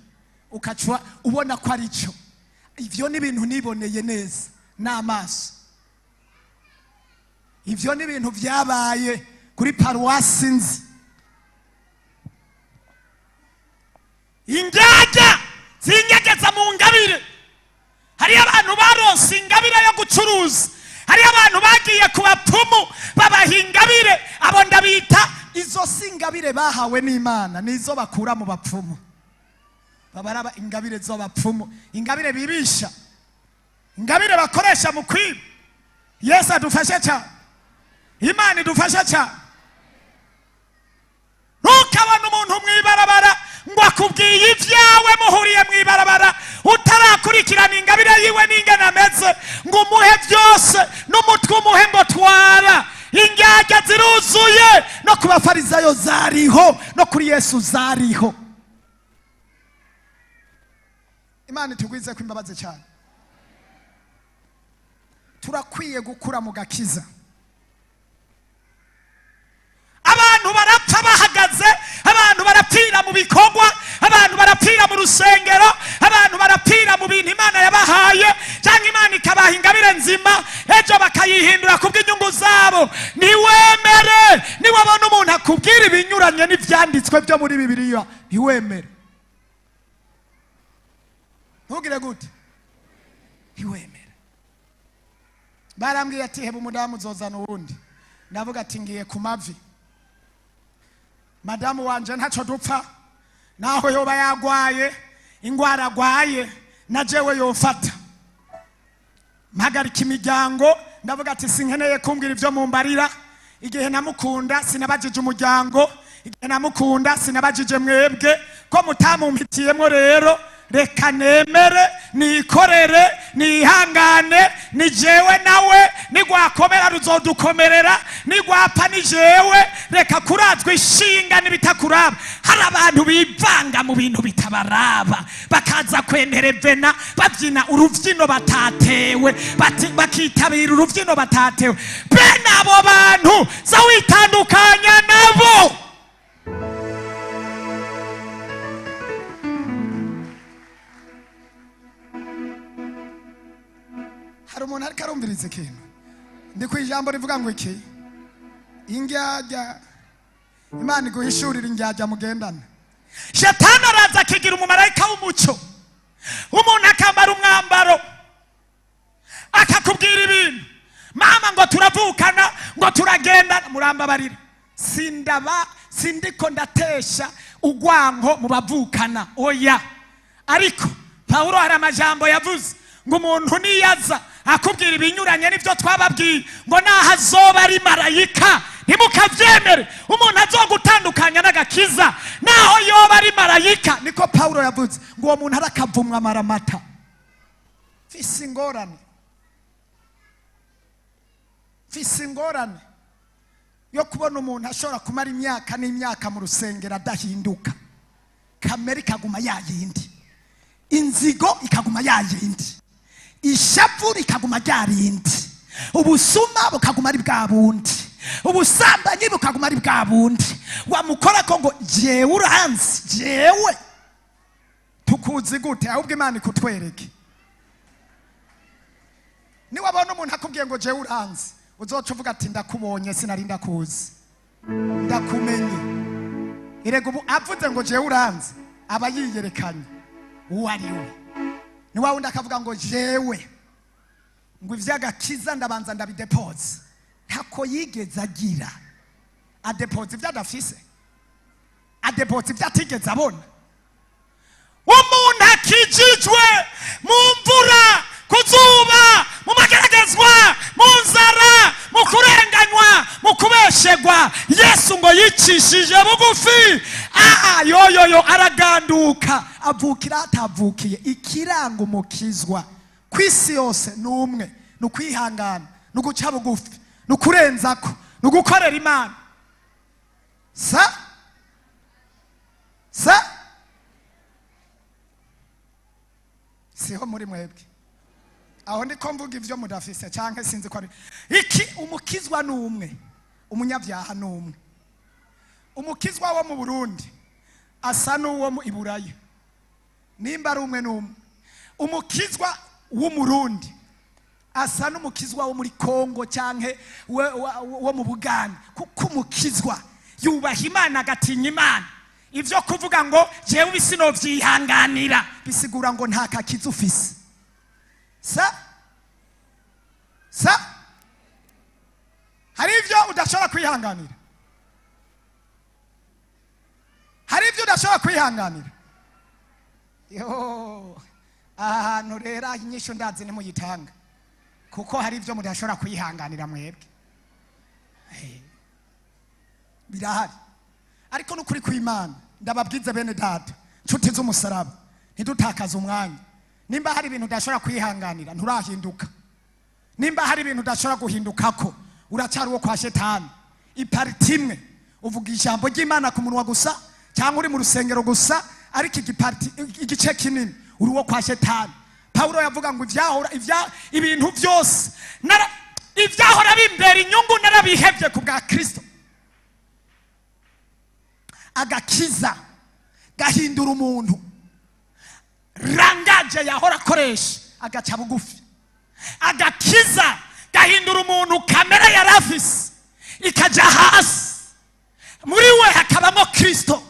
ukacura ubona ko ari cyo. Ivyo ni ibintu niboneye neza n'amaso. Ivyo ni ibintu vyabaye kuri paruwasi nzi. Indyarya zinyegeza mu ngabire. Hariyo abantu baronse ingabire yo gucuruza, hariyo abantu bagiye ku bapfumu babaha ingabire. Abo ndabita izo si ingabire bahawe n'Imana, nizo bakura mu bapfumu. Babaraba ingabire z'abapfumu, ingabire bibisha, ingabire bakoresha mu kwiba. Yesu adufashe cyane, Imana idufashe cyane. Ntukabone umuntu mw'ibarabara ngo akubwiye ibyawe, muhuriye mw'ibarabara, utarakurikirana ingabire yiwe n'ingene ameze, ngo umuhe byose n'umutwe umuhe ngo twara. Indyarya ziruzuye, no ku bafarizayo zariho, no kuri Yesu zariho. Imana itugwize ko imbabazi cyane. Turakwiye gukura mu gakiza. Abantu barapfa bahagaze, abantu barapfira mu bikorwa, abantu barapfira mu rusengero, abantu barapfira mu bintu Imana yabahaye, cyangwa Imana ikabaha ingabire nzima, ejo bakayihindura kubw'inyungu zabo. Ntiwemere. Niwabona umuntu akubwira ibinyuranye n'ibyanditswe byo muri Bibiliya, ntiwemere. Ntugire gute? Ntiwemere. Barambwiye ati: "Heba umudamu, uzozana uwundi." Ndavuga ati: "Ngiye ku mavi, madamu wanje ntacyo dupfa. Naho yoba yagwaye ingwara agwaye, na jewe yofata." Mpagarika imiryango, ndavuga ati: "Sinkeneye kumbwira ibyo mumbarira. Igihe namukunda sinabajije umuryango." Igihe namukunda sinabajije mwebwe ko mutamumpitiyemo. Rero reka nemere, nikorere, nihangane, ni jewe nawe. Nigwakomera ruzodukomerera, nigwapfa ni jewe. Reka kurazwa ishinga n'ibitakuraba. Hari abantu bivanga mu bintu bitabaraba, bakaza kwenterevena, babyina urubyino batatewe, bakitabira urubyino batatewe. Bene abo bantu za witandukanya nabo. Hari umuntu ariko arumviriza ikintu? Ndi ku ijambo rivuga ngo iki? Indyarya. Imana iguhishurira indyarya mugendana. Shetani araza akigira umumarayika w'umucyo, umuntu akambara umwambaro, akakubwira ibintu: "Mama, ngo turavukana, ngo turagendana." Murambabarira, sindaba sindiko ndatesha ugwanko mu bavukana, oya. Ariko Pawulo hari amajambo yavuze ngo umuntu niyaza akubwira ibinyuranye n'ibyo twababwiye, ngo naho azoba ari marayika ntimukabyemere. Umuntu azogutandukanya n'agakiza, naho yoba ari marayika, niko Pawulo yavuze, ngo uwo muntu arakavumwa amaramata. Mfise ingorane, mfise ingorane yo kubona umuntu ashobora kumara imyaka n'imyaka mu rusengero adahinduka, kamere ikaguma yayindi, inzigo ikaguma yayindi, ishavu rikaguma ryarindi, ubusuma bukaguma ari bwa bundi, ubusambanyi bukaguma ari bwa bundi. Wamukora ko ngo: "Jewe uranzi?" Jewe tukuzi gute? Ahubwo Imana ikutwereke. Niwabona umuntu akubwiye ngo: "Jewe uranzi?" uzoca uvuga ati: "Ndakubonye, sinari ndakuzi, ndakumenye." Erega ubu avuze ngo: "Jewe uranzi?" aba yiyerekanye uwo ari we. Ni wa wundi akavuga ngo: "Jewe ngo ivy'agakiza ndabanza ndabidepoza." Ntako yigeze agira. Adepoza ibyo adafise, adepoza ibyo atigeze abona. Umuntu akijijwe mu mvura, ku zuba, mu mageragezwa, mu nzara, mu kurenganywa, mu kubeshegwa, Yesu ngo yicishije bugufi, yoyoyo, araganduka, avukira atavukiye. Ikiranga umukizwa ku isi yose ni umwe: ni ukwihangana, ni uguca bugufi, ni ukurenzako, ni ugukorera Imana. Sa sa siho muri mwebwe aho ndiko mvuga ivyo mudafise, canke sinzi ko ari iki. Umukizwa ni umwe, umunyabyaha ni umwe. Umukizwa wo mu Burundi asa n'uwo mu Iburaya, nimba ari umwe n'umwe. Umukizwa w'Umurundi asa n'umukizwa wo muri Kongo canke wo mu Buganda, kuko umukizwa yubaha Imana, agatinya Imana. Ivyo kuvuga ngo: "Jewe ibi sinovyihanganira", bisigura ngo nta kakiza ufise. Sa sa hari ivyo udashobora kwihanganira, hari ibyo udashobora kwihanganira. Yo, aha hantu rero inyishu ndazi nimuyitanga, kuko hari ibyo mudashobora kwihanganira mwebwe. Birahari. Ariko n'ukuri kw'Imana, ndababwize bene data, nshuti z'umusaraba, ntidutakaze umwanya. Nimba hari ibintu udashobora kwihanganira, nturahinduka. Nimba hari ibintu udashobora guhindukako, uracyari uwo kwa Shetani. Ipartie imwe uvuga ijambo ry'Imana ku munwa gusa, cyangwa uri mu rusengero gusa, ariko igipartie, igice kinini uri uwo kwa Shetani. Pawulo yavuga ngo ivyahora ibintu byose ivyahora bimbera inyungu narabihevye ku bwa Kristo. Agakiza gahindura umuntu, langage yahora akoresha agaca bugufi. Agakiza gahindura umuntu, kamere yari afise ikajya hasi, muri we hakabamo Kristo.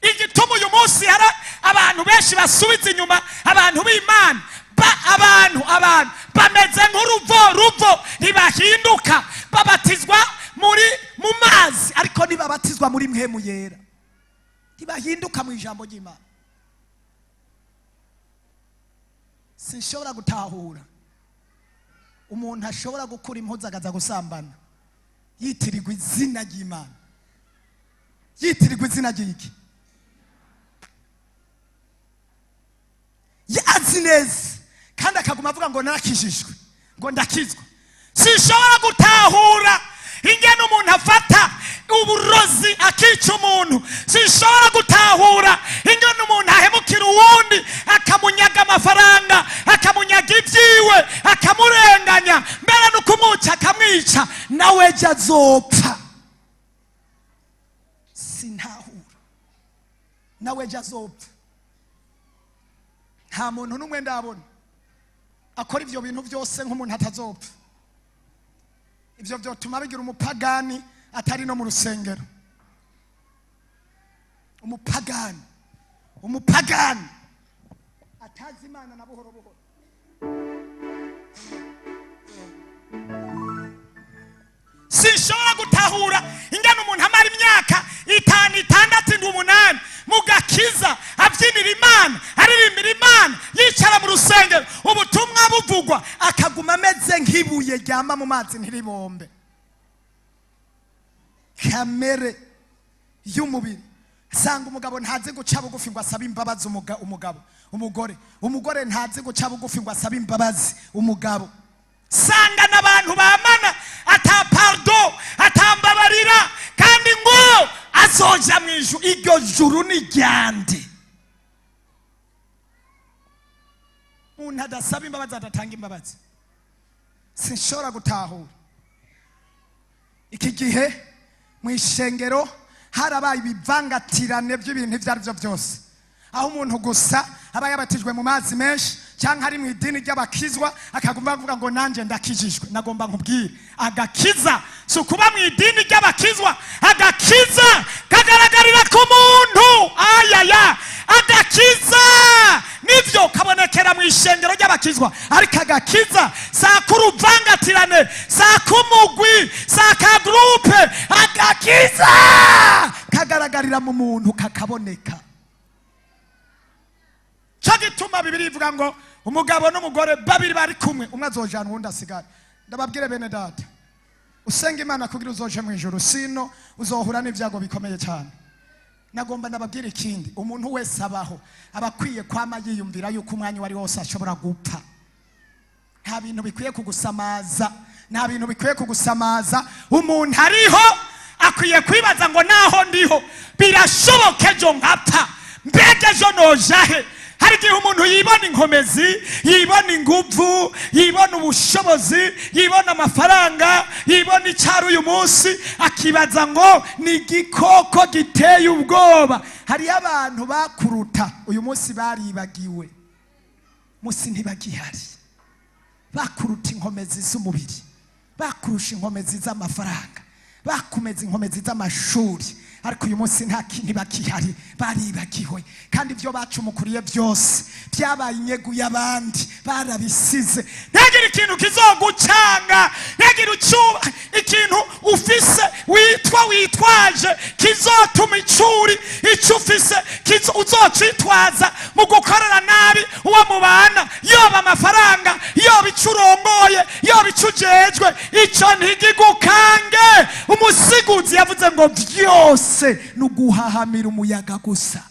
Igituma uyu munsi hari abantu benshi basubiza inyuma abantu b'Imana, abantu bameze nk'uruvo ruvo, ntibahinduka. Babatizwa muri mu mazi, ariko ntibabatizwa muri Mpwemu Yera, ntibahinduka mu ijambo ry'Imana. Sinshobora gutahura umuntu ashobora gukura impuzu akaza gusambana yitirirwa izina ry'Imana. Yitirirwa izina ry'iki? Yazi neza kandi akaguma avuga ngo narakijijwe, ngo ndakizwa. Sinshobora gutahura ingene umuntu afata uburozi akica umuntu. Sinshobora gutahura ingene umuntu ahemukira uwundi, akamunyaga amafaranga, akamunyaga ibyiwe, akamurenganya, mbere no kumwica akamwica, nawe ejo azopfa. Sintahura, nawe ejo azopfa. Nta muntu n'umwe ndabona akora ibyo bintu byose nk'umuntu atazopfa. Ibyo byotuma bigira umupagani atari no mu rusengero. Umupagani, umupagani atazi Imana na buhoro buhoro. Sinshobora gutahura ingene umuntu amara imyaka 5, 6, 7, 8 mu gakiza, abyinira Imana, aririmbira Imana, yicara mu rusengero, ubutumwa buvugwa, akaguma ameze nk'ibuye ryama mu mazi ntiribombe. Kamere y'umubiri. Sanga umugabo ntazi guca bugufi ngo asabe imbabazi umugabo, umugore, umugore ntazi guca bugufi ngo asabe imbabazi umugabo. Sanga n'abantu bamana ata pardon, atambabarira, kandi ngo azoja mu ijuru. Iryo juru ni ryande? Umuntu adasaba imbabazi, adatanga imbabazi. Sinshobora gutahura. Iki gihe mu ishengero harabaye ibivangatirane by'ibintu ibyo ari byo byose, aho umuntu gusa aba yabatijwe mu mazi menshi cyangwa ari mu idini ry'abakizwa akaguma avuga ngo nanjye ndakijijwe. Nagomba nkubwire, agakiza si ukuba mu idini ry'abakizwa. Agakiza kagaragarira ku muntu. Ayaya, agakiza nibyo kabonekera mu ishengero ry'abakizwa, ariko agakiza si ak'uruvangatirane, si ak'umugwi, si aka groupe. Agakiza kagaragarira mu muntu, kakaboneka. Cyo gituma Bibiliya ivuga ngo umugabo n'umugore babiri bari kumwe, umwe azojana uwundi asigare. Ndababwire bene data, usenga Imana kugira uzoje mu ijuru, sino uzohura n'ibyago bikomeye cyane. Nagomba ndababwire ikindi, umuntu wese abaho aba akwiye kwama yiyumvira yuko umwanya uwo ari wose ashobora gupfa. Nta bintu bikwiye kugusamaza, nta bintu bikwiye kugusamaza. Umuntu ariho akwiye kwibaza ngo naho ndiho birashoboka ejo nkapfa, mbega ejo nojahe? Hari igihe umuntu yibona inkomezi, yibona inguvu, yibona ubushobozi, yibona amafaranga, yibona icyaro uyu munsi, akibaza ngo ni igikoko giteye ubwoba. Hariyo abantu bakuruta uyu munsi baribagiwe, munsi ntibagihari. Bakuruta inkomezi z'umubiri, bakurusha inkomezi z'amafaranga, bakumeza inkomezi z'amashuri, ariko uyu munsi nta kintu bakihari, baribagiwe. Kandi ibyo bacumukuriye byose byabaye inyegu y'abandi, barabisize. Ntihagire ikintu kizogucanga, ntihagire ikintu ufise witwa witwaje kizotuma icuri icyo ufise uzocitwaza mu gukorera nabi uwo mubana, yoba amafaranga, yoba icyo urongoye, yoba icyo ujejwe, icyo ntigigukange. Umusiguzi yavuze ngo byose ni uguhahamira umuyaga gusa.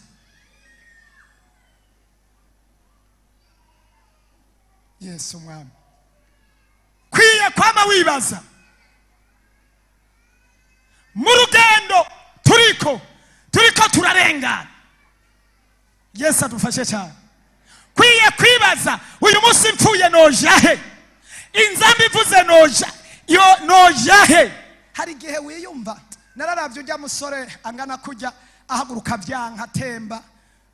Yesu mwami, kwiye kwama wibaza mu rugendo turiko turarengana. Yesu adufashe cyane. Kwiye kwibaza uyu munsi mpfuye nojahe? Inzambi ivuze noja yo nojahe? Hari igihe wiyumva, nararavye ujya musore angana kujya ahaguruka byanka atemba,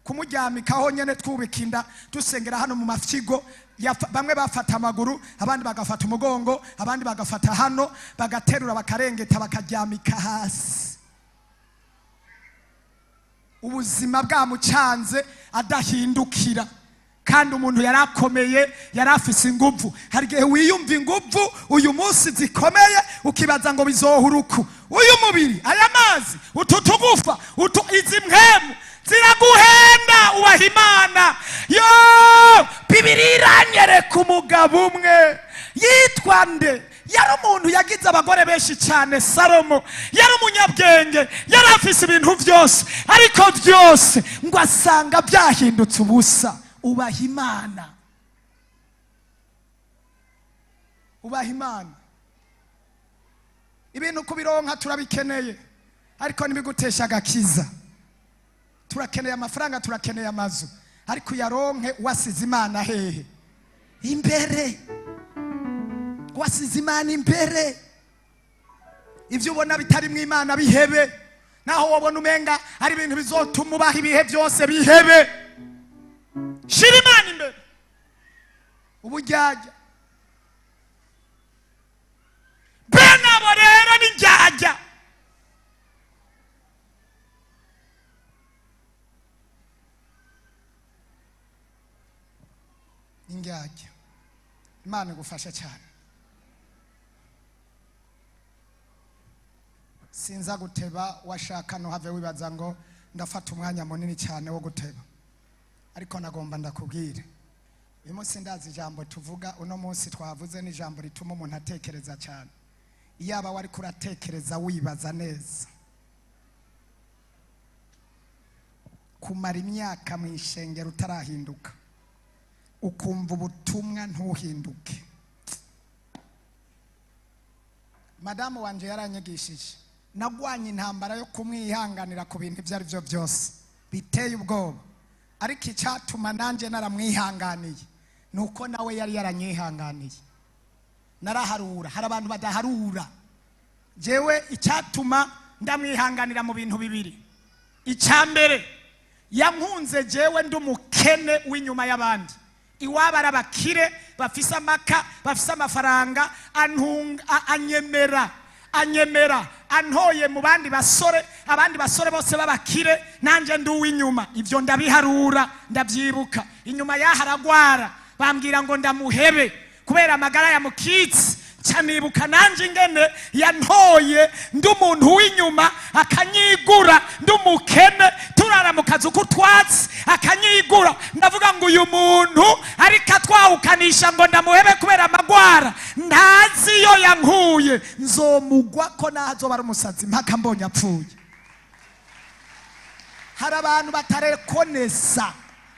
kumuryamikaho nyene twubika inda dusengera hano mu mafyigo, bamwe bafata amaguru, abandi bagafata umugongo, abandi bagafata hano, bagaterura bakarengeta bakaryamika hasi. Ubuzima bwamucanze adahindukira, kandi umuntu yarakomeye, yarafise inguvu. Hari igihe wiyumva inguvu uyu munsi zikomeye, ukibaza ngo bizohuruku. Uyu mubiri, aya mazi, utu tugufa, izi mpwemu ziraguhenda. Ubaha Imana. Yo, Bibiliya iranyereka umugabo umwe yitwa nde? Yari umuntu yagize Abagore benshi cyane. Salomo yari umunyabwenge, yari afise ibintu byose, ariko byose ngo asanga byahindutse ubusa. Ubaha Imana, ubaha Imana. Ibintu kubironka turabikeneye, ariko ntibigutesha agakiza. Turakeneye amafaranga, turakeneye amazu, ariko uyaronke wasize Imana hehe? Imbere. Wasize Imana imbere. Ibyo ubona bitari mu Imana bihebe. Naho wabona umenga ari ibintu bizotuma ubaha ibihe byose, bihebe. Shira Imana imbere. Ubujyajya bene abo rero ni njyajya. Indyarya. Imana igufasha cyane. Sinza guteba, washaka ntuhave wibaza ngo ndafata umwanya munini cyane wo guteba, ariko nagomba ndakubwire uyu munsi. Ndazi ijambo tuvuga uno munsi twavuze ni ijambo rituma umuntu atekereza cyane. Iyaba wari kuratekereza, wibaza neza, kumara imyaka mu ishengero utarahinduka, ukumva ubutumwa ntuhinduke. Madamu wanje yaranyigishije. Nagwanye intambara yo kumwihanganira ku bintu ibyo ari byo byose biteye ubwoba, ariko icyatuma nanjye naramwihanganiye ni uko nawe yari yaranyihanganiye. Naraharura. Hari abantu badaharura. Jewe icyatuma ndamwihanganira mu bintu bibiri: icya mbere, yankunze jewe ndi umukene w'inyuma y'abandi. Iwabo ari abakire bafise amaka, bafise amafaranga. Antunga, anyemera antoye mu bandi basore, abandi basore bose b'abakire, nanjye ndi uw'inyuma. Ibyo ndabiharura, ndabyibuka. Inyuma y'aho aragwara, bambwira ngo ndamuhebe kubera amagara yamukitse. Canibuka nanjye ingene yantoye ndi umuntu w'inyuma, akanyigura ndi umukene, turara mu kazu k'utwatsi, akanyigura. Ndavuga ngo uyu muntu ariko atwawukanisha ngo ndamuhebe kubera amagwara, ntazi iyo yankuye. Nzomugwa ko naho azoba ari umusazi mpaka mbonye apfuye. Hari abantu batarekonesa,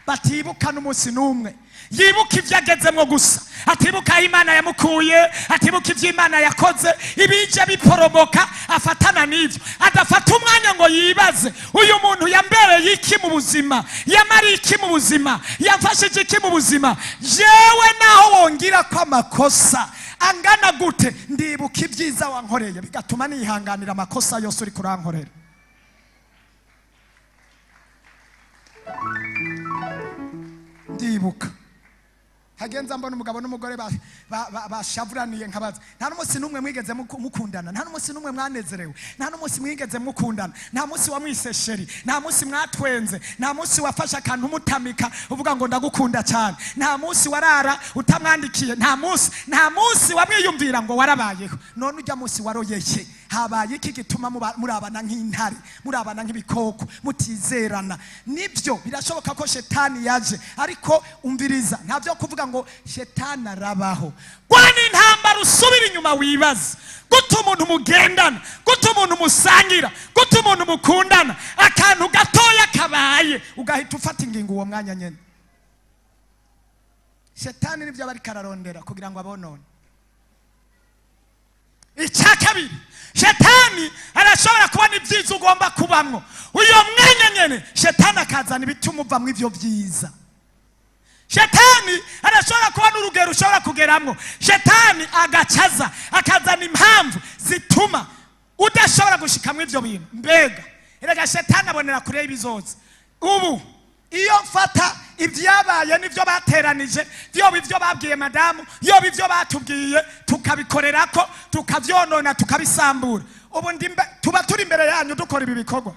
batibuka n'umunsi n'umwe. Yibuka ibyo agezemwo gusa, atibuka aho Imana yamukuye, atibuka ibyo Imana yakoze. Ibije biporomoka afatana n'ibyo, adafata umwanya ngo yibaze: uyu muntu yambereye iki mu buzima? Yamariye iki mu buzima? Yamfashije iki mu buzima? Jewe naho wongira ko amakosa angana gute, ndibuka ibyiza wankoreye, bigatuma nihanganira amakosa yose uri kurankorera. Ndibuka hagenza mbona umugabo n'umugore bashavuraniye, nkabaza: nta n'umunsi n'umwe mwigeze mukundana? Nta n'umunsi n'umwe mwanezerewe? Nta n'umunsi mwigeze mukundana? Nta munsi wamwise chéri? Nta munsi mwatwenze? Nta munsi wafashe akantu umutamika uvuga ngo ndagukunda cyane? Nta munsi warara utamwandikiye? Nta munsi wamwiyumvira ngo warabayeho? None ujya munsi waroyeye, habaye iki gituma murabana nk'intare, murabana nk'ibikoko, mutizerana? Nibyo, birashoboka ko shetani yaje, ariko umviriza, nta byo kuvuga ngo shetani arabaho. Rwana intambara, usubire inyuma wibaze gute umuntu mugendana, gute umuntu musangira, gute umuntu mukundana, akantu gatoya kabaye ugahita ufata ingingo uwo mwanya nyene. Shetani nibyo aba ariko ararondera kugira ngo abonone. Icya kabiri, shetani arashobora kubona ibyiza ugomba kubamwo. Uyo mwanya nyene shetani akazana ibituma uvamwo ivyo byiza. Shetani arashobora kubona urugero ushobora kugeramwo, shetani agacaza akazana impamvu zituma udashobora gushikamwo ivyo bintu. Mbega erega shetani abonera kure y'ibizoza. Ubu iyo mfata ibyabaye n'ibyo bateranije, byoba ibyo babwiye madamu, yoba ibyo batubwiye, tukabikorerako, tukavyonona, tukabisambura, ubu tuba turi imbere yanyu dukora ibi bikorwa?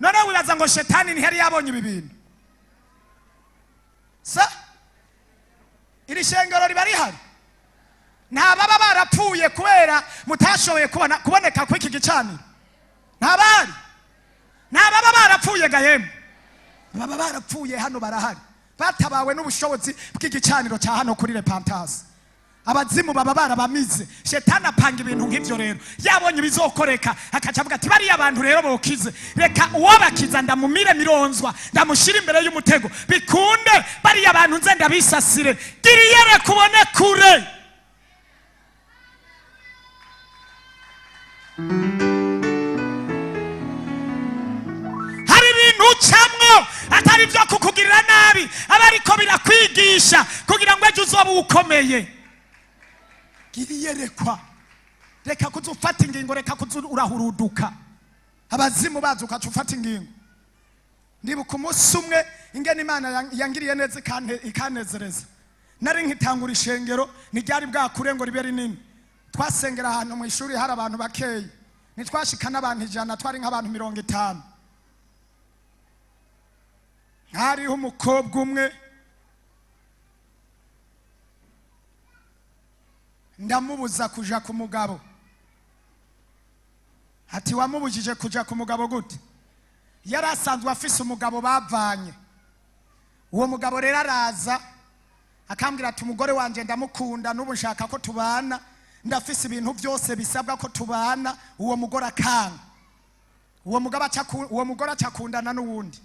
Noneho wibaza ngo shetani ntiyari yabonye ibi bintu? Sa iri shengero riba rihari? Nta baba barapfuye kubera mutashoboye kubona kuboneka kw'iki gicaniro? Ntabari? Nta baba barapfuye gahemu? Baba barapfuye hano barahari, batabawe n'ubushobozi bw'igicaniro cya hano kuri Repentance. Abazimu baba barabamize. Shetani apanga ibintu nk'ivyo rero, yabonye ibizokoreka akaca avuga ati bariya abantu rero bokize, reka uwobakiza ndamumire mironzwa, ndamushyira imbere y'umutego, bikunde bariya bantu nze ndabisasire. Gira iyereka ubone kure. Hari ibintu ucamwo atari ibyo kukugirira nabi, aba ariko birakwigisha kugira ngo ejo uzobe ukomeye. Gira iyerekwa, reka kuza ufata ingingo, reka kuza urahuruduka. Abazimu baza ukaca ufata ingingo. Ndibuka umunsi umwe ingene Imana yangiriye neza ikanezereza. Nari nkitangura ishengero, ntiryari bwakure ngo ribe rinini. Twasengera ahantu mu ishuri hari abantu bakeyi, ntitwashika n'abantu 100, twari nk'abantu 50. Hariho umukobwa umwe, ndamubuza kuja ku mugabo. Ati wamubujije kuja ku mugabo gute? Yari asanzwe afise umugabo bavanye. Uwo mugabo rero araza akambwira ati umugore wanje ndamukunda, n'ubu nshaka ko tubana, ndafise ibintu byose bisabwa ko tubana. Uwo mugore akanga. Uwo mugabo uwo mugore acakundana n'uwundi.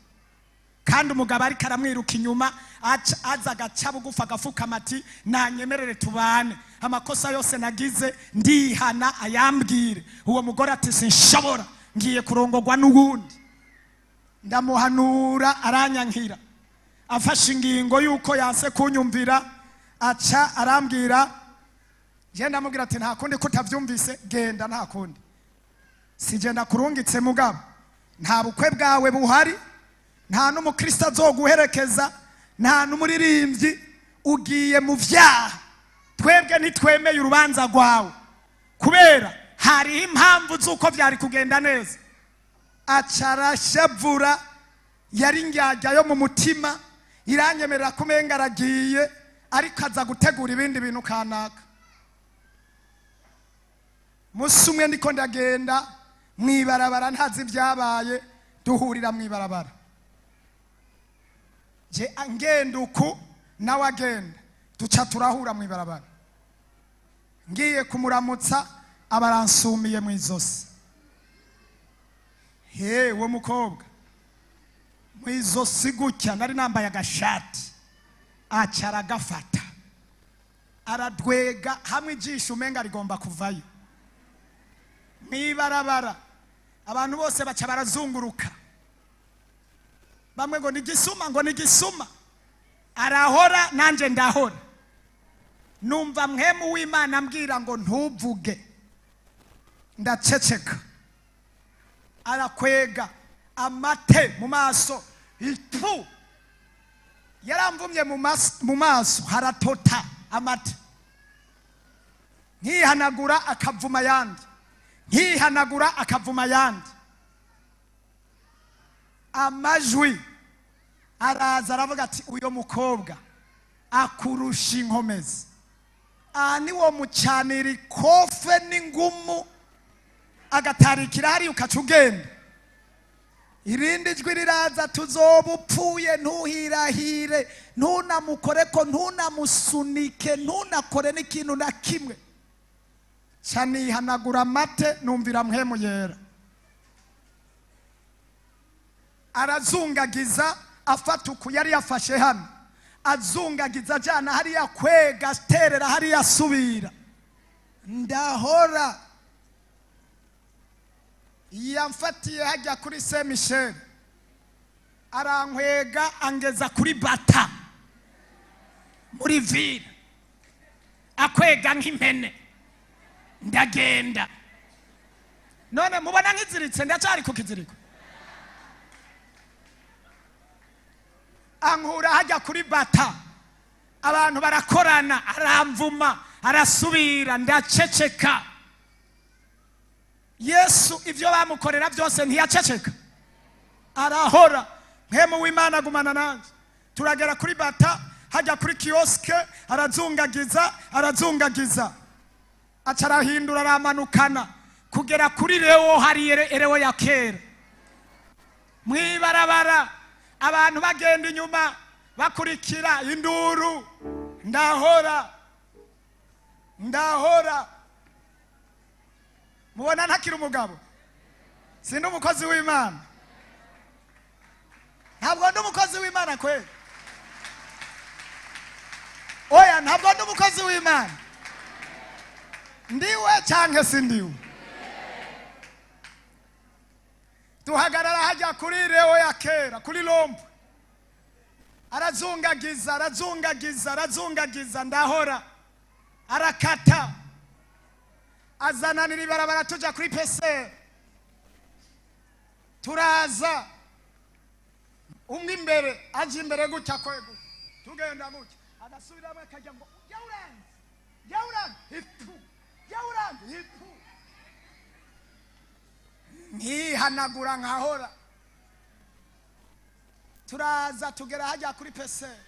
Kandi umugabo ariko aramwiruka inyuma, aza agaca bugufi agafukama ati nanyemerere tubane, amakosa yose nagize ndihana ayambwire. Uwo mugore ati sinshobora, ngiye kurongorwa n'uwundi. Ndamuhanura aranyankira. Afashe ingingo yuko yanse kunyumvira, aca arambwira. Je ndamubwira ati nta kundi kutavyumvise, genda nta kundi, sije ndakurungitse mugabo, nta bukwe bwawe buhari, nta n'umukristo azoguherekeza, nta n'umuririmbyi, ugiye mu vyaha. Twebwe ntitwemeye urubanza rwawe, kubera hariho impamvu z'uko vyari kugenda neza. Aca arashavura, yari indyarya yo mu mutima, iranyemerera kumenga aragiye, ariko aza gutegura ibindi bintu kanaka. Musi umwe ndiko ndagenda mwibarabara, ntazi ibyabaye, duhurira mwibarabara. Je ngenda uku nawe agenda, duca turahura mwibarabara. Ngiye kumuramutsa abaransumiye mu izosi. He uwo mukobwa mu izosi gutya, nari nambaye agashati, aca aragafata aradwega hamwe ijisho umenga rigomba kuvayo. Mwibarabara abantu bose baca barazunguruka, bamwe ngo ni gisuma, ngo ni gisuma. Arahora nanje ndahora. Numva mwemu w'Imana ambwira ngo ntuvuge, ndaceceka. Arakwega amate mu maso, ipu yaramvumye mu maso haratota amate. Nkihanagura akavuma yandi, nkihanagura akavuma yandi. Amajwi araza aravuga ati uyo mukobwa akurusha inkomezi, aha ni wo mucanira ikofe n'ingumu, agatarikira hari ukaca ugenda. Irindi jwi riraza, tuzoba upfuye, ntuhirahire, ntunamukoreko, ntunamusunike, ntunakore n'ikintu na kimwe. Canihanagura amate, numvira mpemu yera. Arazungagiza afata uku yari yafashe hano, azungagiza ajana hariya kwega, aterera hariya asubira. Ndahora yamfatiye hajya kuri Saint Michel, arankwega angeza kuri Bata muri ville, akwega nk'impene. Ndagenda none mubona nkiziritse, ndacyari ku kiziriko. Ankura hajya kuri Bata, abantu barakorana, aramvuma arasubira, ndaceceka. Yesu ivyo bamukorera byose ntiyaceceka, arahora. Mpemu w'Imana agumana nanjye. Turagera kuri Bata, hajya kuri kioske, arazungagiza arazungagiza, aca arahindura aramanukana kugera kuri Leo, hari Leo ya kera mwibarabara, abantu bagenda inyuma bakurikira induru. Ndahora. Ndahora. Mubona ntakiri umugabo? Sindi umukozi w'Imana? Ntabwo ndi umukozi w'Imana kweli? Oya, ntabwo ndi umukozi w'Imana. Ndiwe canke sindiwe? Duhagarara hajya kuri reo ya kera, kuri lombo. Arazungagiza, arazungagiza, arazungagiza, ndahora. Arakata, azananira ibarabara, tuja kuri peseri. Turaza, umwe imbere, aje imbere gutya, kwegu tugenda gutya, agasubiramo, akajya ngo jya uranze, jya uranze ipu, jya uranze ipu, nkihanagura nkahora. Turaza, tugera hajya kuri peseri,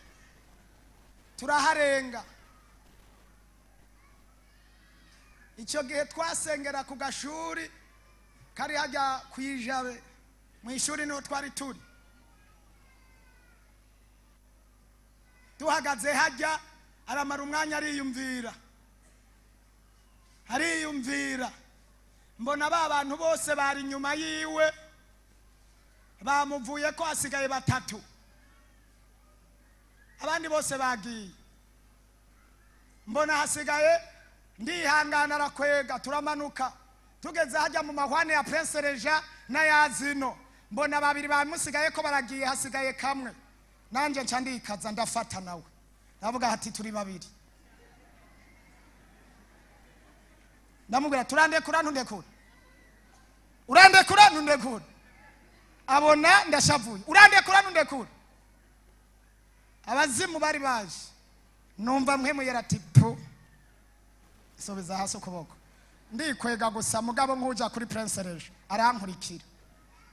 turaharenga. Icyo gihe twasengera ku gashuri kari hajya ku Ijabe, mu ishuri niho twari turi. Duhagaze hajya, aramara umwanya ariyumvira, ariyumvira. Mbona ba bantu bose bari inyuma yiwe bamuvuye ko, hasigaye batatu, abandi bose bagiye. Mbona hasigaye, ndihangana, arakwega, turamanuka. Tugeze hajya mu mahwane ya Prince Reja n'ayazino, mbona babiri bamusigaye ko baragiye, hasigaye kamwe. Nanjye nca ndikaza, ndafata nawe, ndavuga ati turi babiri. Ndamubwira, turandekura, ntundekura, urandekura, ntundekura. Abona ndashavuye, urandekura, ntundekura. Abazimu bari baje. Numva mwe yarati pu, subiza hasi ukuboko. Ndikwega gusa, mugabo nk'uja kuri Prince Reje, arankurikira.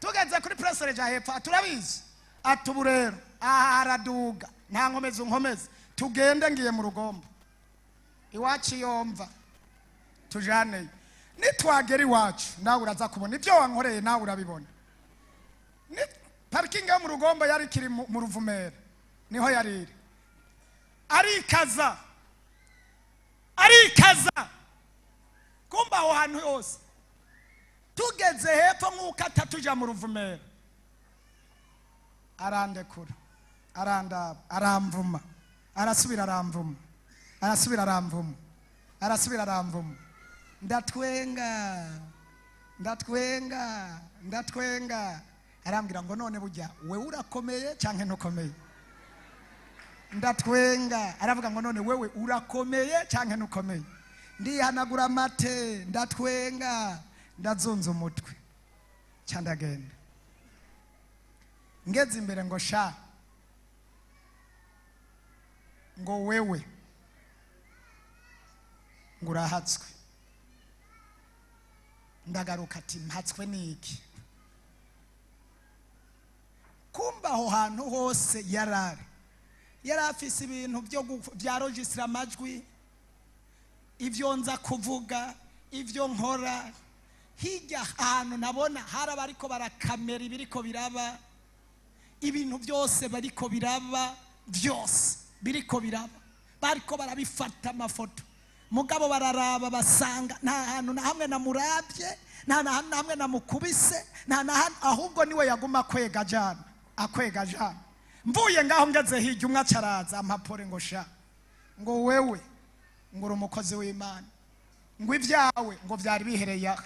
Tugeze kuri Prince Reje hepfo, turabizi, ati ubu rero aha haraduga, nta nkomezi unkomeze, tugende, ngiye mu Rugombo iwacu yomva, tujaneyo. Nitwagera iwacu nawe uraza kubona ibyo wankoreye, nawe urabibona. Ni parikingi yo mu Rugombo yari ikiri mu Ruvumera, niho yari iri. Arikaza, arikaza, kumba aho hantu hose. Tugeze hepfo nk'uko atatuja mu Ruvumera, arandekura, arandaba, aramvuma, arasubira aramvuma, arasubira aramvuma, arasubira aramvuma. Ndatwenga, ndatwenga, ndatwenga. Arambwira ngo none burya wewe urakomeye canke ntukomeye? Ndatwenga. Aravuga ngo none wewe urakomeye canke ntukomeye? Ndihanagura amate, ndatwenga, ndazunza umutwe, ca ndagenda. Ngeze imbere ngo sha, ngo wewe ngo urahatswe. Ndagaruka ati mpatswe niki? Kumba aho hantu hose yarari, yari afise ibintu byo bya registra amajwi, ibyo nza kuvuga, ibyo nkora. Hirya ahantu nabona hari abariko barakamera ibiriko biraba, ibintu byose bariko biraba, byose biriko biraba, bariko barabifata amafoto. Mugabo bararaba, basanga nta hantu na hamwe namurabye, nta na hantu na hamwe namukubise, nta na hantu. Ahubwo niwe yaguma akwega jana, akwega jana. Mvuye ngaho, ngeze hirya, umwe acaraza ampapore ngo sha, ngo wewe ngo uri umukozi w'Imana, ngo ibyawe ngo byari bihereye aha.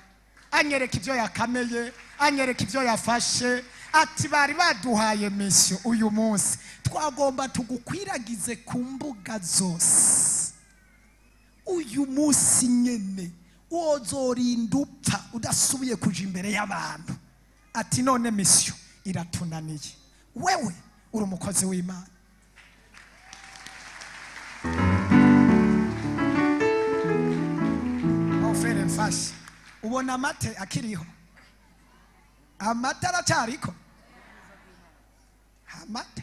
Anyereka ibyo yakameye, anyereka ibyo yafashe, ati bari baduhaye mission, uyu munsi twagomba tugukwiragize ku mbuga zose, uyu munsi nyene wozorinda upfa udasubiye kuja imbere y'abantu. Ati none mission iratunaniye, wewe uri umukozi w'Imana. Oh frère, mfashe, ubona amate akiriho? Amata aracyariko? Amate,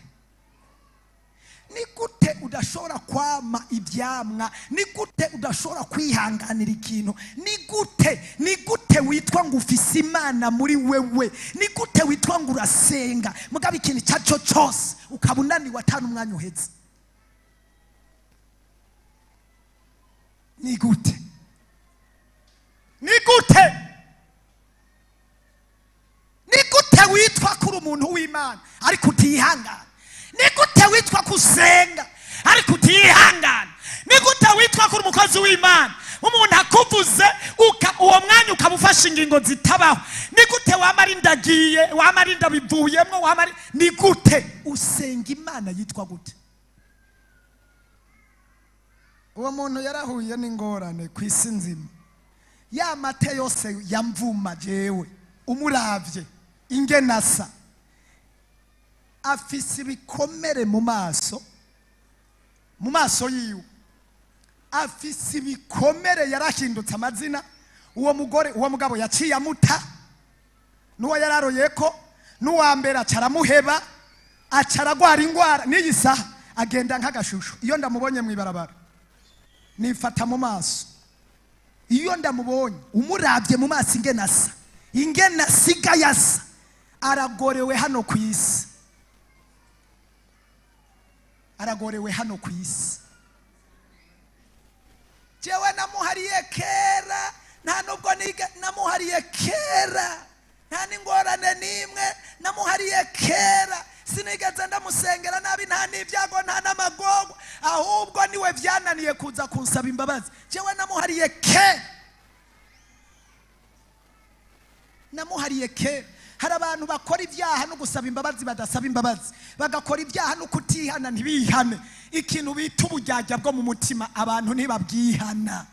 ni gute udashobora kwama ibyamwa? Ni gute udashobora kwihanganira ikintu? Ni gute, ni gute witwa ngo ufise Imana muri wewe? Ni gute witwa ngo urasenga, mugabo ikintu icyo ari cyo cyose ukaba unaniwe atanu umwanya uheze? Ni Ni gute? Ni gute? Ni gute witwa kuri umuntu w'Imana ariko utihangana? Ni gute witwa kusenga ariko utihangana? Ni gute witwa kuri umukozi w'Imana, umuntu akuvuze uwo mwanya ukaba ufashe ingingo zitabaho? Ni gute wamara indagiye, wamara inda bivuyemwo, wamara? Ni gute usenga Imana yitwa gute? Uwo muntu yarahuye n'ingorane ku isi nzima. Ya mate yose yamvuma jewe, umuravye ingenasa, afise ibikomere mu maso, mu maso yiwe afise ibikomere, yarahindutse amazina. Uwo mugore, uwo mugabo yaciye amuta, n'uwo yararoyeko n'uwa mbere acaramuheba, acaragwara ingwara. N'iyi saha agenda nk'agashusho. Iyo ndamubonye mw'ibarabara nifata mu maso. Iyo ndamubonye, umuravye mu maso ingene asa, ingene asigaye asa, aragorewe hano ku isi, aragorewe hano ku isi. Jewe namuhariye kera, nta nubwo niga, namuhariye kera, nta n'ingorane n'imwe, namuhariye kera, sinigeze ndamusengera nabi, nta n'ibyago, nta n'amagorwa, ahubwo niwe vyananiye kuza kunsaba imbabazi. Jewe namuhariye kera, namuhariye kera. Hari abantu bakora ibyaha no gusaba imbabazi badasaba imbabazi, bagakora ibyaha no kutihana ntibihane. Ikintu bita ubujyajya bwo mu mutima abantu ntibabwihana,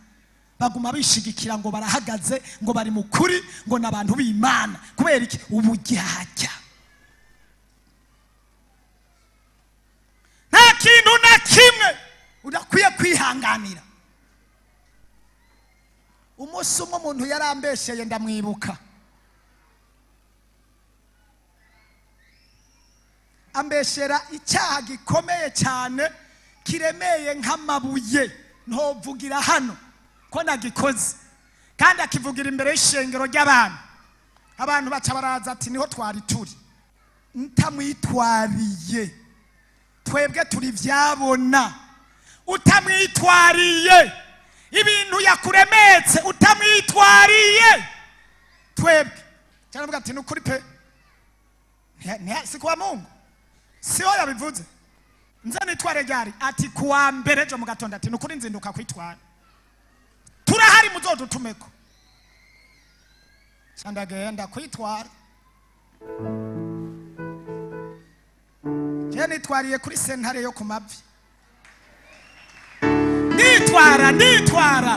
baguma bishigikira ngo barahagaze, ngo bari mu kuri, ngo ni abantu b'Imana. Kubera iki? Ubujyajya. Nta kintu na kimwe udakwiye kwihanganira. Umunsi umwe umuntu yarambesheye, ndamwibuka, ambeshera icyaha gikomeye cyane kiremeye nk'amabuye, ntovugira hano ko nagikoze, kandi akivugira imbere y'ishengero ry'abantu. Abantu baca baraza ati niho twari turi. Ntamwitwariye, twebwe turi vyabona. Utamwitwariye ibintu yakuremetse, utamwitwariye twebwe cyaravuga ati nukuri pe, si kwa Mungu, siho yabivuze. Nze nitware ryari? Ati kuwa mbere ejo mu gatondo. Ati nukuri nzinduka kwitwara, turahari muzodutumeko. Ndagenda kwitwara, je nitwariye kuri sentare yo ku mavi, nitwara nitwara,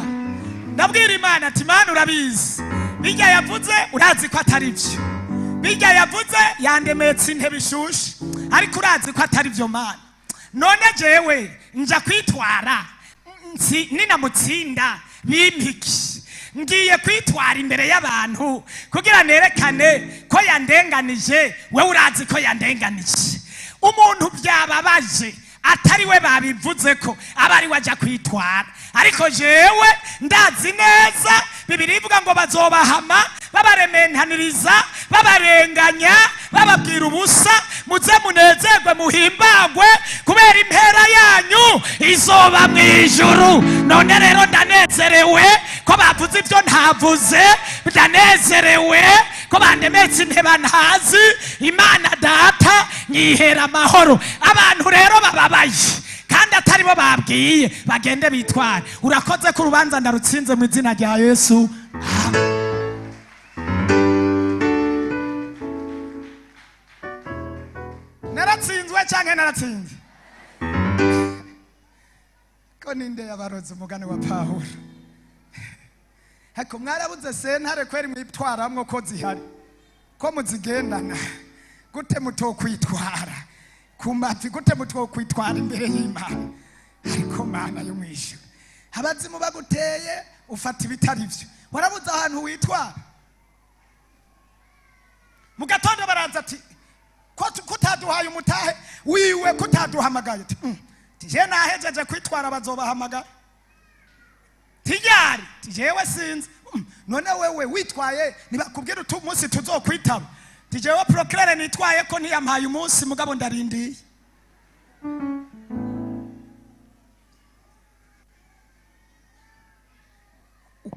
ndabwira Imana ati Mana urabizi, bijya yavuze urazi ko atari byo, bijya yavuze yandemetse intebe ishushe, ariko urazi ko atari byo Mana. None jewe nja kwitwara, ninamutsinda bimpiki? Ngiye kwitwara imbere y'abantu kugira nerekane ko yandenganije, wewe urazi ko yandenganije. Umuntu byababaje atari we babivuze ko aba ari we ajya kwitwara, ariko jewe ndazi neza Bibiliya ivuga ngo bazobahama, babarementaniriza, babarenganya, bababwira ubusa, muze munezerwe muhimbagwe kubera impera yanyu izoba mu ijuru. None rero ndanezerewe ko bavuze ibyo ntavuze, ndanezerewe ko bandemetse inteba ntazi. Imana data nyihera amahoro. Abantu rero bababaye kandi atari bo babwiye, bagende bitware. Urakoze ko urubanza ndarutsinze mu izina rya Yesu. Naratsinzwe cyangwa naratsinze? Ko ninde yabaroze umugani wa Pawulo? Ariko mwarabuze sentare kweri mwitwaramwo ko zihari, ko muzigendana gute mutokwitwara ku mavi? Gute mutokwitwara imbere y'Imana? Ariko Mana yo mwishyura, abazimu baguteye ufata ibitari byo, warabuze ahantu witwara. Mu gatondo baraza ati ko kutaduhaye umutahe wiwe, kutaduhamagaye? Ati je nahejeje kwitwara, bazobahamagara. Tijari tijewe sinzi. None wewe witwaye ntibakubwira utu munsi tuzokwitaba? Tijewe procureur nitwaye ko ntiyampaye umunsi, mugabo ndarindiye.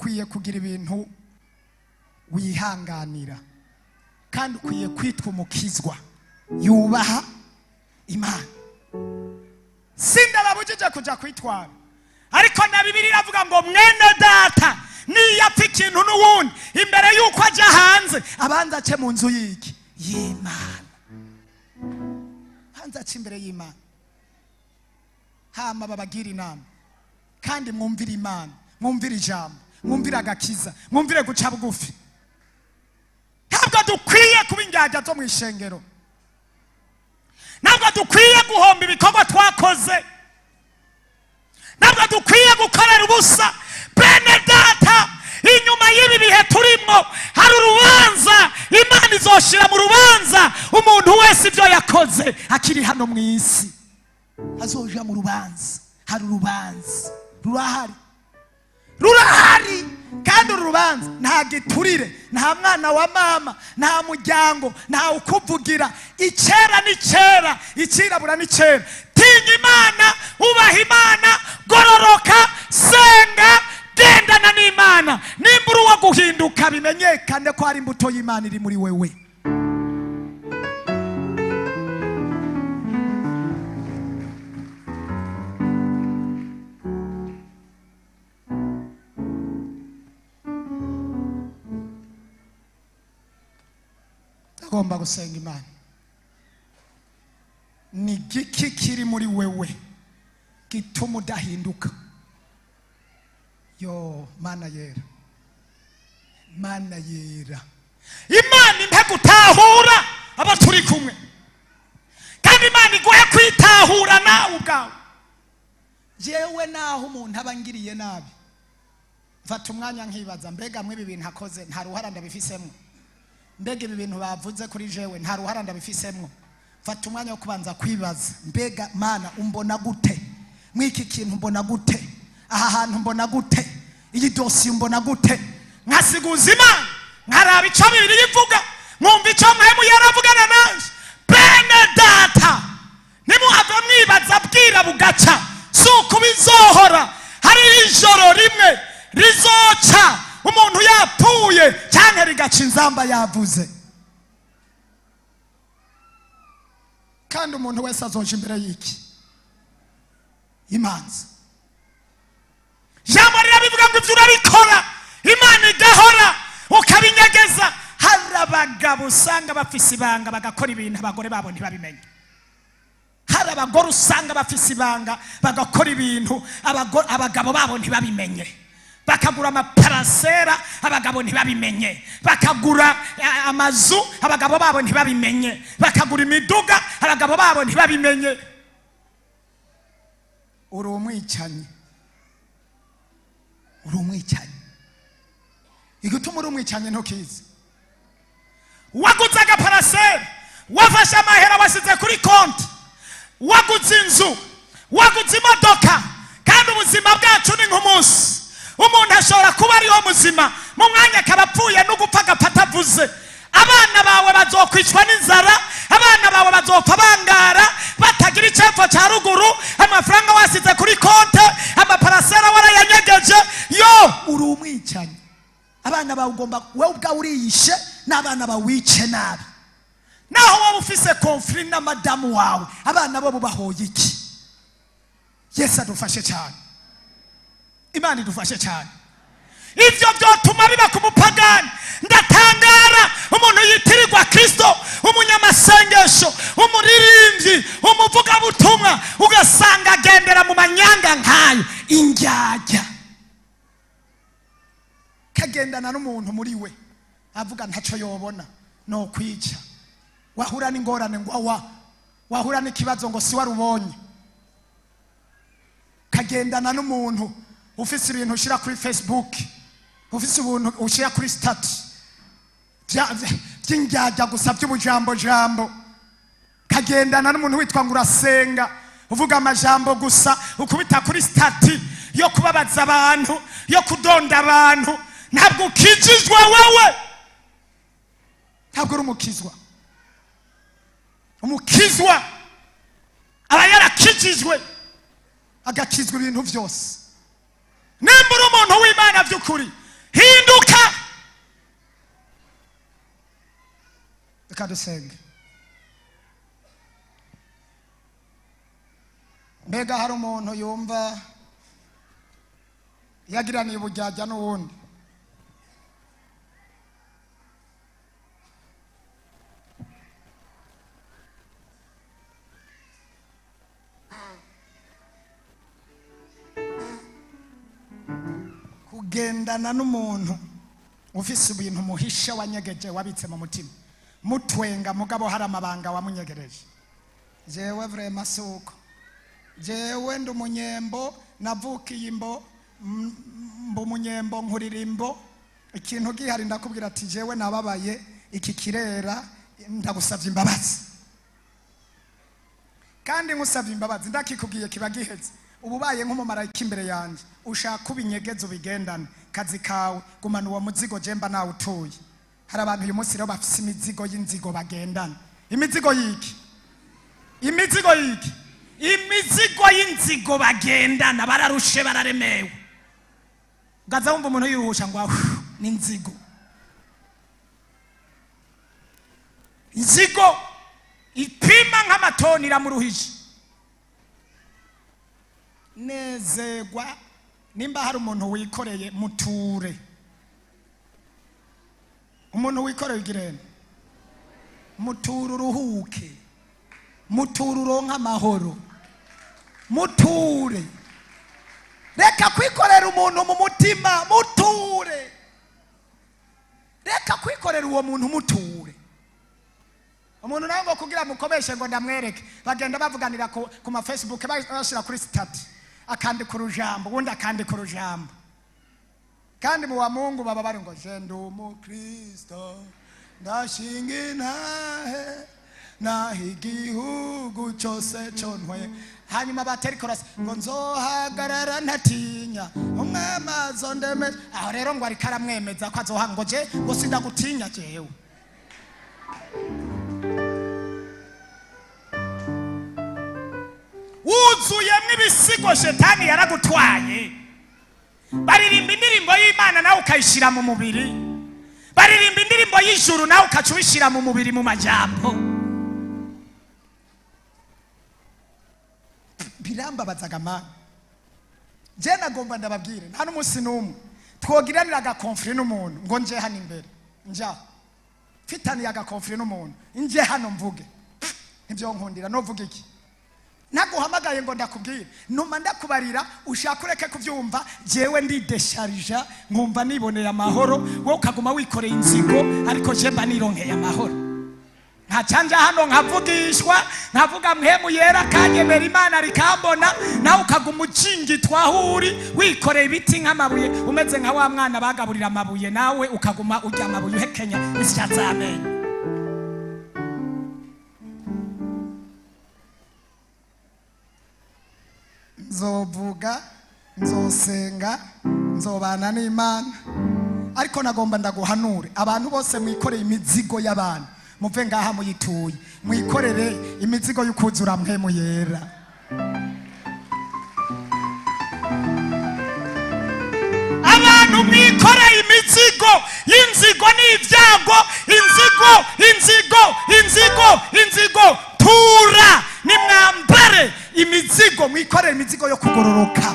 Ukwiye kugira ibintu wihanganira, kandi ukwiye kwitwa umukizwa yubaha Imana. Sindababujije kuja kwitwara, ariko na Bibiliya iravuga ngo mwene data niyo apfa ikintu n'uwundi, imbere y'uko ajya hanze abanza ace mu nzu y'iki? Y'Imana. Abanza ace imbere y'Imana, hama babagira inama. Kandi mwumvire Imana, mwumvire ijambo, mwumvire agakiza, mwumvire guca bugufi. Ntabwo dukwiye kuba indyarya zo mu ishengero, ntabwo dukwiye guhomba ibikorwa twakoze, ntabwo dukwiye gukorera ubusa. Bene data, inyuma y'ibi bihe turimo hari urubanza. Imana izoshira mu rubanza umuntu wese ibyo yakoze akiri hano mu isi. Azoja mu rubanza. Hari urubanza, rurahari, rurahari. Kandi uru rubanza nta giturire, nta mwana wa mama, nta muryango, nta ukuvugira. Icyera ni cyera, icyirabura ni cyera. Tinya Imana, ubaha Imana, gororoka, senga, gendana n'Imana. Nimba uri uwo guhinduka, bimenyekane ko hari imbuto y'Imana iri muri wewe. Agomba gusenga Imana. Ni giki kiri muri wewe gituma udahinduka? Yo Mana yera, Mana yera, Imana impe gutahura abo turi kumwe, kandi Imana iguhe kwitahura nawe ubwawe. Jewe naho umuntu aba angiriye nabi, mfata umwanya nkibaza: mbega mwe ibi bintu akoze nta ruhara ndabifisemo? Mbega ibi bintu bavuze kuri jewe nta ruhara ndabifisemo? Mfata umwanya wo kubanza kwibaza: mbega Mana, umbona gute mw'iki kintu? Mbona gute aha hantu? Mbona gute iyi dosiye? Mbona gute? Nkasiguza Imana, nkaraba icyo Bibiliya ivuga, nkumva icyo Mpwemu yaravugana nanje. Bene data, ntimuhave mwibaza bwira bugaca. Si uko bizohora. Hari ijoro rimwe rizoca umuntu yapfuye, cyangwa rigaca inzamba yavuze, kandi umuntu wese azoja imbere y'iki? Imanza. Ijambo rirabivuga ngo ibyo urabikora, Imana igahora, ukabinyegeza. Hari abagabo usanga bafise ibanga, bagakora ibintu abagore babo ntibabimenye. Hari abagore usanga bafise ibanga, bagakora ibintu abagabo babo ntibabimenye, bakagura amaparasera abagabo ntibabimenye, bakagura amazu abagabo babo ntibabimenye, bakagura imiduga abagabo babo ntibabimenye. Uri umwicanyi, uri umwicanyi. Igituma uri umwicanyi ntukizi. Waguze agaparasera, wafashe amahera wasize kuri konti, waguze inzu, waguze imodoka. Kandi ubuzima bwacu ni nk'umunsi. Umuntu ashobora kuba ariho muzima, mu mwanya akaba apfuye, no gupfa agapfa atavuze. Abana bawe bazokwicwa n'inzara, abana bawe bazopfa bangara, batagira icyepfo cya ruguru. Amafaranga wasize kuri konte, amaparasera warayanyegeje. Yo, uri umwicanyi. Abana bawe ugomba, wowe ubwawe uriyishe, n'abana bawe wice nabi. Naho waba ufise conflit na madamu wawe, abana bo bubahoye iki? Yesu adufashe cyane, Imana idufashe cyane. Ibyo byotuma biba ku mupagani. Ndatangara umuntu yitirirwa Kristo, umunyamasengesho, umuririmbyi, umuvugabutumwa, ugasanga agendera mu manyanga nk'ayo. Indyarya, kagendana n'umuntu muri we avuga ntacyo yobona no kwica. Wahura n'ingorane ngo awa, wahura n'ikibazo ngo si warubonye. Kagendana n'umuntu ufise ibintu ushyira kuri Facebook, ufise ubuntu ushyira kuri statut by'indyarya gusa, by'ubujambo jambo. Kagendana n'umuntu witwa ngo urasenga, uvuga amajambo gusa, ukubita kuri statut yo kubabaza abantu, yo kudonda abantu. Ntabwo ukijijwe wewe, ntabwo uri umukizwa. Umukizwa aba yarakijijwe, agakizwa ibintu byose. Nimba uri umuntu w'Imana by'ukuri Hinduka. Reka dusenge. Mbega hari umuntu yumva yagiraniye uburyarya n'uwundi? Kugendana n'umuntu ufise ibintu muhisha, wanyegeje, wabitse mu mutima, mutwenga, mugabo hari amabanga wamunyegereje. Jewe vraiment si uko. Jewe ndi umunyembo, navukiye imbo, mba umunyembo, nkurira imbo. Ikintu gihari ndakubwira ati: "Jewe nababaye, iki kirera, ndagusavye imbabazi." Kandi nkusavye imbabazi, ndakikubwiye, kiba giheze. Uba ubaye nk'umumarayika imbere yanjye. Ushaka ubinyegeze, ubigendane, kazi kawe, gumana uwo muzigo, jemba nawe utuye. Hari abantu uyu munsi rero bafise imizigo y'inzigo bagendana. Imizigo y'iki? Imizigo y'iki? Imizigo y'inzigo bagendana. Bararushe, bararemewe. Ugaza wumva umuntu yiruhusha ngo ahu ni inzigo. Inzigo ipima nk'amatoni iramuruhije. Nezegwa nimba hari umuntu wikoreye, muture. Umuntu wikoreye ugirene, muture uruhuke, muture uronke amahoro, muture. Reka kwikorera umuntu mu mutima, muture. Reka kwikorera uwo muntu, muture. Umuntu nawe ngo kugira mukomeshe, ngo ndamwereke, bagenda bavuganira ku ma Facebook, bashyira kuri status, akandika urujambo, ubundi akandika urujambo. Kandi mu wa Mungu baba bari ngo: "Je ndi umukristo, ndashinga intahe naho igihugu cyose contwe." Hanyuma batera ikorasi ngo: "Nzohagarara ntatinya, umwami azondeme." Aho rero ngo ariko aramwemeza ko azoha, ngo: "Je ngo sindagutinya jewe." Wuzuyemo ibisigo, shetani yaragutwaye. Baririmba indirimbo y'Imana, nawe ukayishyira mu mubiri. Baririmba indirimbo y'ijuru, nawe ukaca ubishyira mu mubiri, mu majambo. Birambabazaga mana. Je nagomba ndababwire, nta n'umunsi n'umwe twogiranira agaconflit n'umuntu ngo nje hano imbere, nja mfitaniye agaconflit n'umuntu, nje hano mvuge. Ntibyo nkundira. Novuga iki ntaguhamagaye ngo ndakubwire? Numa ndakubarira, ushaka ureke kubyumva. Jewe ndidesharija, nkumva niboneye amahoro. Wowe ukaguma wikoreye inzigo, ariko je mba nironkeye amahoro. Nkacanja hano nkavugishwa, nkavuga, Mpwemu Yera kanyemera, Imana rikambona. Nawe ukaguma ujingitwa aho uri, wikoreye ibiti nk'amabuye, umeze nka wa mwana bagaburira amabuye. Nawe ukaguma urya amabuye, uhekenya isya z'amenyo. Nzovuga, nzosenga, nzobana n'Imana. Ariko nagomba ndaguhanure: abantu bose mwikoreye imizigo y'abantu, muve ngaha muyituye, mwikorere imizigo y'ukuzura Mpwemu Yera. Abantu mwikoreye imizigo y'inzigo n'ibyago, inzigo, inzigo, inzigo, inzigo, tura. Nimwambare imizigo, mwikorere imizigo yo kugororoka.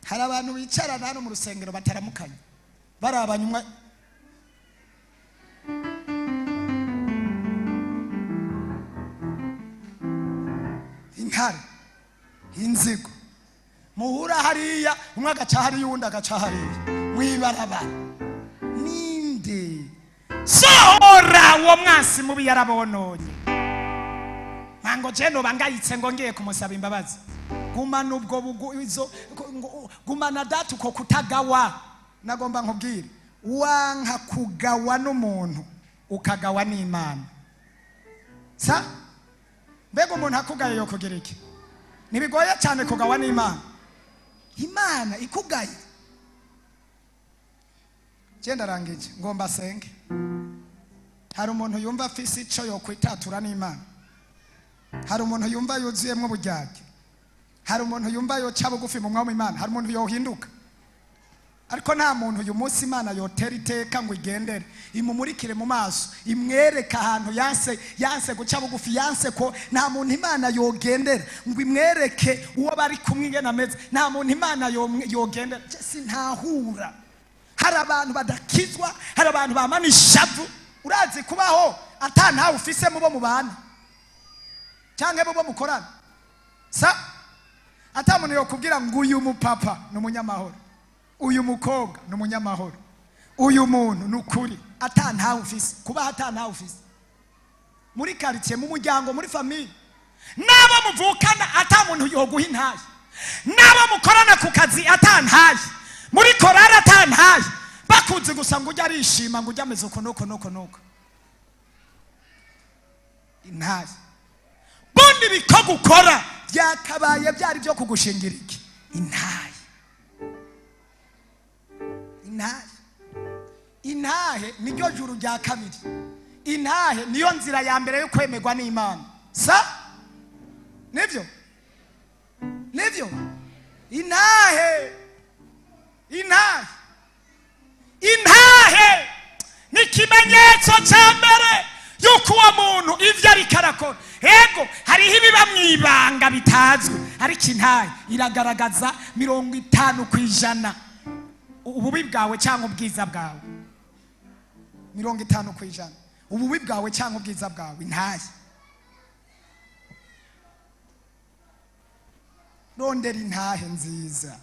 Hari abantu bicarana hano mu rusengero bataramukanye, barabanye umwe. Inkare, inzigo, muhura hariya, umwe agaca hariya, uwundi agaca hariya mwibarabara. Ninde sohora uwo mwansi mubi yarabononye? Ntango je noba ngayitse ngo ngiye kumusaba imbabazi. Gumana ubwo bugu izo gumana data uko kutagawa. Nagomba nkubwire: wanka kugawa n'umuntu, ukagawa n'Imana. Sa mbega umuntu akugaye yo kugira iki? Ntibigoye cyane kugawa n'Imana. Imana ikugaye. Je ndarangije, ngomba senge. Hari umuntu yumva afise ico yokwitatura n'Imana? Hari umuntu yumva yuzuyemwo uburyarya? Hari umuntu yumva yoca bugufi mu mwami Imana? Hari umuntu yohinduka? Ariko nta muntu uyu munsi Imana yotera iteka ngo igendere, imumurikire mu maso, imwereke ahantu yanse guca bugufi, yanse ko. Nta muntu Imana yogendera ngo imwereke uwo bari kumwe ingene ameze. Nta muntu Imana yogendera. Sintahura, hari abantu badakizwa, hari abantu bamana ishavu. Urazi kubaho ata ntawe ufise mubo mubana cyangwa mubo mukorana, sa ata muntu yokubwira ngo uyu mupapa ni umunyamahoro, uyu mukobwa ni umunyamahoro, uyu muntu ni ukuri, ata ntawe ufise? Kubaho ata ntawe ufise muri karitsiye, mu muryango, muri famille, n'abo muvukana, ata muntu yoguha intahe, n'abo mukorana ku kazi ata ntahe, muri korari ata ntahe, bakunze gusa ngo ujye arishima, ngo ujye ameze uko nuko nuko nuko. Intahe bundi ibikorwa ukora byakabaye byari byo kugushingira iki? Intahe, intahe, intahe niryo juru rya kabiri. Intahe niyo nzira ya mbere yo kwemerwa n'Imana. Sa nibyo, nibyo. Intahe, intahe, intahe ni ikimenyetso cya mbere yuko uwo muntu ibyo ariko arakora, ego hariho ibiba mu ibanga bitazwi, ariko intahe iragaragaza 50% ububi bwawe cyangwa ubwiza bwawe. 50% ububi bwawe cyangwa ubwiza bwawe, intahe. Rondera intahe nziza.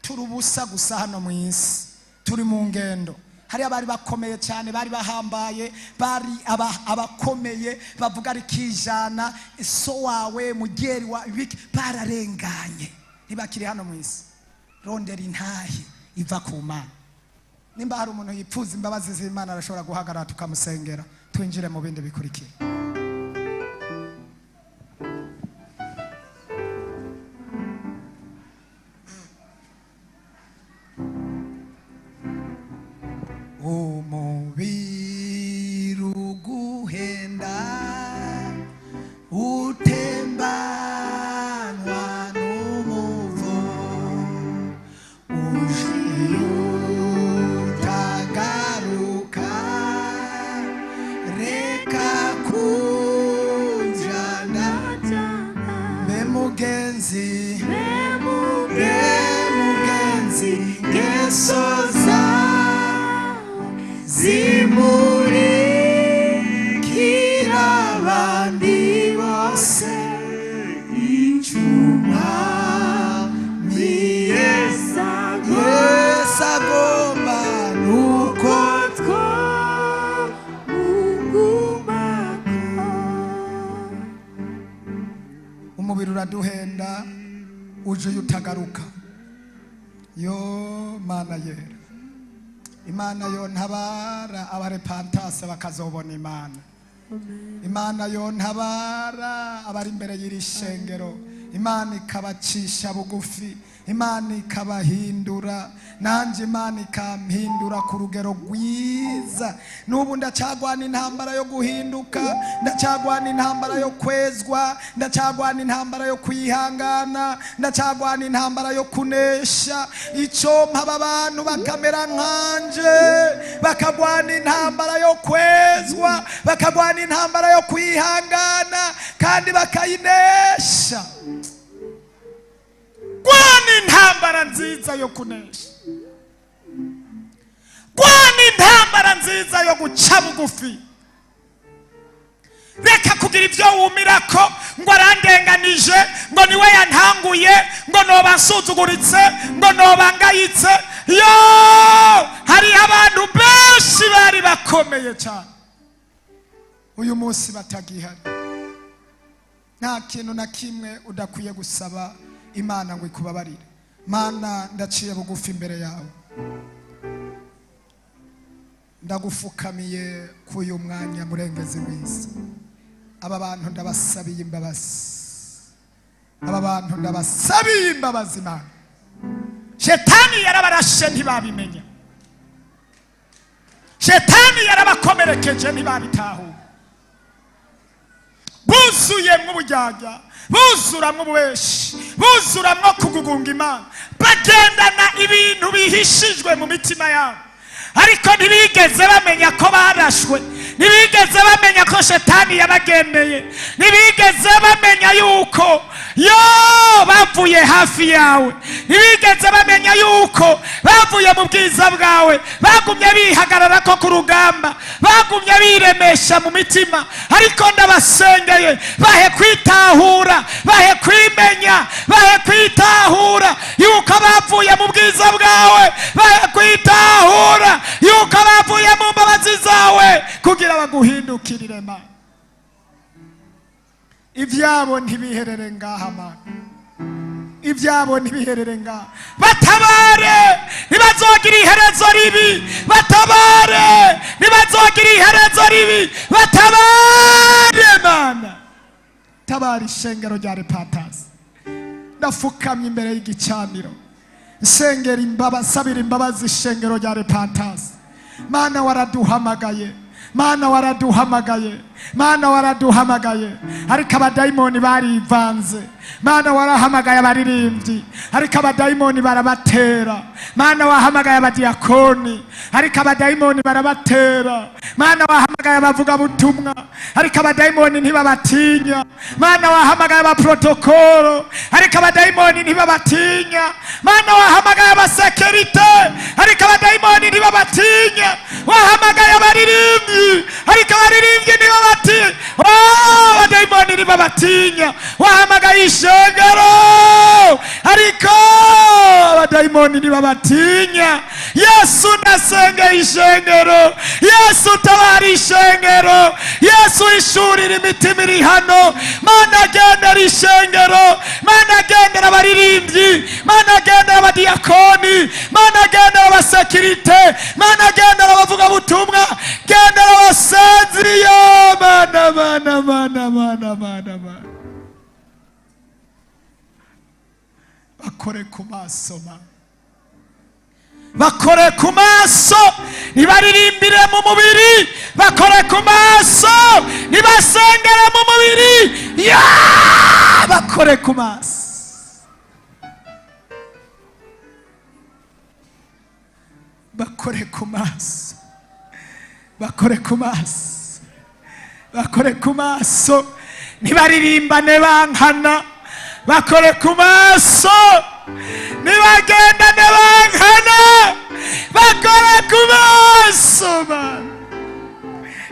Turi ubusa gusa hano mu isi, turi mu ngendo. Hari abari bakomeye cyane, bari bahambaye, bari abakomeye bavuga rikijana, so wawe mugeri wa ibiki, bararenganye, ntibakiri hano mu isi. Rondera intahe iva ku Mana. Nimba hari umuntu yipfuza imbabazi z'Imana, arashobora guhagarara tukamusengera, twinjire mu bindi bikurikira. Umubiri uguhenda utembanwa n'umuvo, ujiye utagaruka, reka kunjana. Mbe mugenzi, mbe mugenzi, ngeso zawe zimurikira abandi bose icuma Yesu agomba nuko Twamugumako. Umubiri uraduhenda, uje utagaruka. Yo Mana yera, Imana yo ntabara abarepantase bakazobona Imana. Imana yo ntabara abari imbere y'iri shengero, Imana ikabacisha bugufi, Imana ikabahindura. Nanjye Imana ikampindura ku rugero rwiza. N'ubu ndacyagwana intambara yo guhinduka, ndacyagwana intambara yo kwezwa, ndacyagwana intambara yo kwihangana, ndacyagwana intambara yo kunesha. Icyo mpaba abantu bakamera nkanje, bakagwana intambara yo kwezwa, bakagwana intambara yo kwihangana, kandi bakayinesha. Gwana intambara nziza yo kunesha, gwana intambara nziza yo guca bugufi. Reka kugira ibyo wumirako ngo arandenganije, ngo niwe yantanguye, ngo noba nsuzuguritse, ngo noba ngayitse. Yo, hari abantu benshi bari bakomeye cyane uyu munsi batagihari. Nta kintu na kimwe udakwiye gusaba Imana ngo ikubabarire. Mana, ndaciye bugufi imbere yawe, ndagufukamiye k'uyu mwanya murengezi w'isi. Aba bantu ndabasabiye imbabazi, aba bantu ndabasabiye imbabazi. Imana, shetani yarabarashe ntibabimenya, shetani yarabakomerekeje ntibabitahura. Buzuyemwo uburyarya, buzuramwo ububeshi, buzuramwo kugugunga Imana, bagendana ibintu bihishijwe mu mitima yabo, ariko ntibigeze bamenya ko barashwe, ntibigeze bamenya ko Shetani yabagendeye, ntibigeze bamenya yuko yo bavuye hafi yawe, ntibigeze bamenya yuko bavuye mu bwiza bwawe. Bagumye bihagarara ko ku rugamba, bagumye biremesha mu mitima. Ariko ndabasengeye, bahe kwitahura, bahe kwimenya, bahe kwitahura yuko bavuye mu bwiza bwawe, bahe kwitahura yuko bavuye mu mbabazi zawe, kugira baguhindukirire. Mana, ibyabo ntibiherere ngaha. Mana, ibyabo ntibiherere ngaha. Batabare, ntibazogira iherezo ribi. Batabare, ntibazogira iherezo ribi. Batabare, Mana. Tabara ishengero rya Repentance. Ndafukamye imbere y'igicaniro, nsengera imbabazi, sabira imbabazi ishengero rya Repentance. Mana, waraduhamagaye. Mana, waraduhamagaye. Mana, waraduhamagaye, ariko abadayimoni barivanze. Mana, warahamagaye abaririmbyi, ariko abadayimoni barabatera. Mana, wahamagaye abadiyakoni, ariko abadayimoni barabatera. Mana, wahamagaye abavugabutumwa, ariko abadayimoni ntibabatinya. Mana, wahamagaye abaprotokolo, ariko abadayimoni ntibabatinya. Mana, wahamagaye abasekirite, ariko abadayimoni ntibabatinya. Wahamagaye abaririmbyi, ariko abaririmbyi ntibabatinya. Oh, abadayimoni ntibabatinya. Wahamagaye ishengero, ariko abadayimoni ntibabatinya. Yesu, nasengeye ishengero. Yesu, tabara ishengero. Yesu, ishurira imitima iri hano. Mana, gendera ishengero. Mana, gendera abaririmbyi. Mana, gendera abadiyakoni. Mana, gendera abasekirite. Mana, gendera abavugabutumwa. Gendera abasenziyo. Mana, Mana, Mana, Mana, Mana, Mana, bakore ku maso. Mana, bakore ku maso, ntibaririmbire mu mubiri. Bakore ku maso, ntibasengere mu mubiri. Ya, bakore ku maso, bakore ku maso, bakore ku maso, bakore ku maso, ntibaririmbane bankana. Bakore ku maso, ntibagendane bankana. Bakore ku maso. Mana,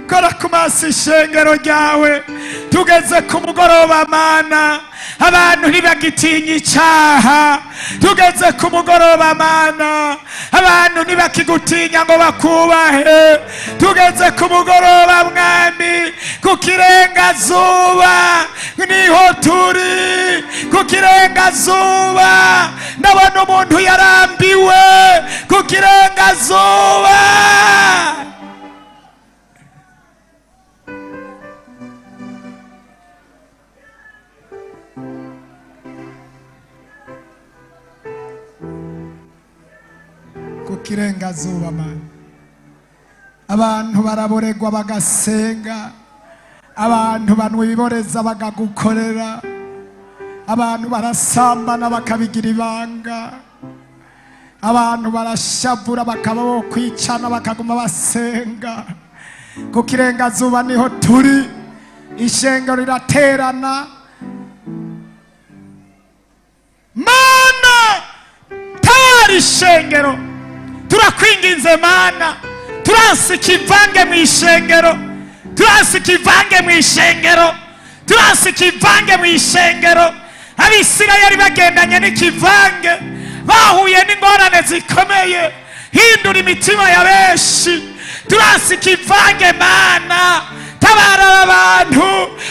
kora ku maso ishengero ryawe. Tugeze ku mugoroba, Mana, abantu ntibagitinya icaha. Tugeze ku mugoroba, Mana, abantu ntibakigutinya ngo bakubahe. Tugeze ku mugoroba, Mwami, ku kirengazuba niho turi. Ku kirengazuba ndabona umuntu yarambiwe. Ku kirengazuba. Ku kirengazuba, Mana, abantu baraboregwa bagasenga, abantu banywa ibiboreza bakagukorera, abantu barasambana bakabigira ibanga, abantu barashavura bakaba bo kwicana bakaguma basenga. Ku kirengazuba niho turi. Ishengero riraterana. Mana, tabara ishengero, turakwinginze. Mana, turanse ikivange mu ishengero, turanse ikivange mu ishengero, turanse ikivange mu ishengero. Abisirayeli bagendanye n'ikivange bahuye n'ingorane zikomeye. Hindura imitima ya benshi. Turanse ikivange. Mana, tabara aba bantu.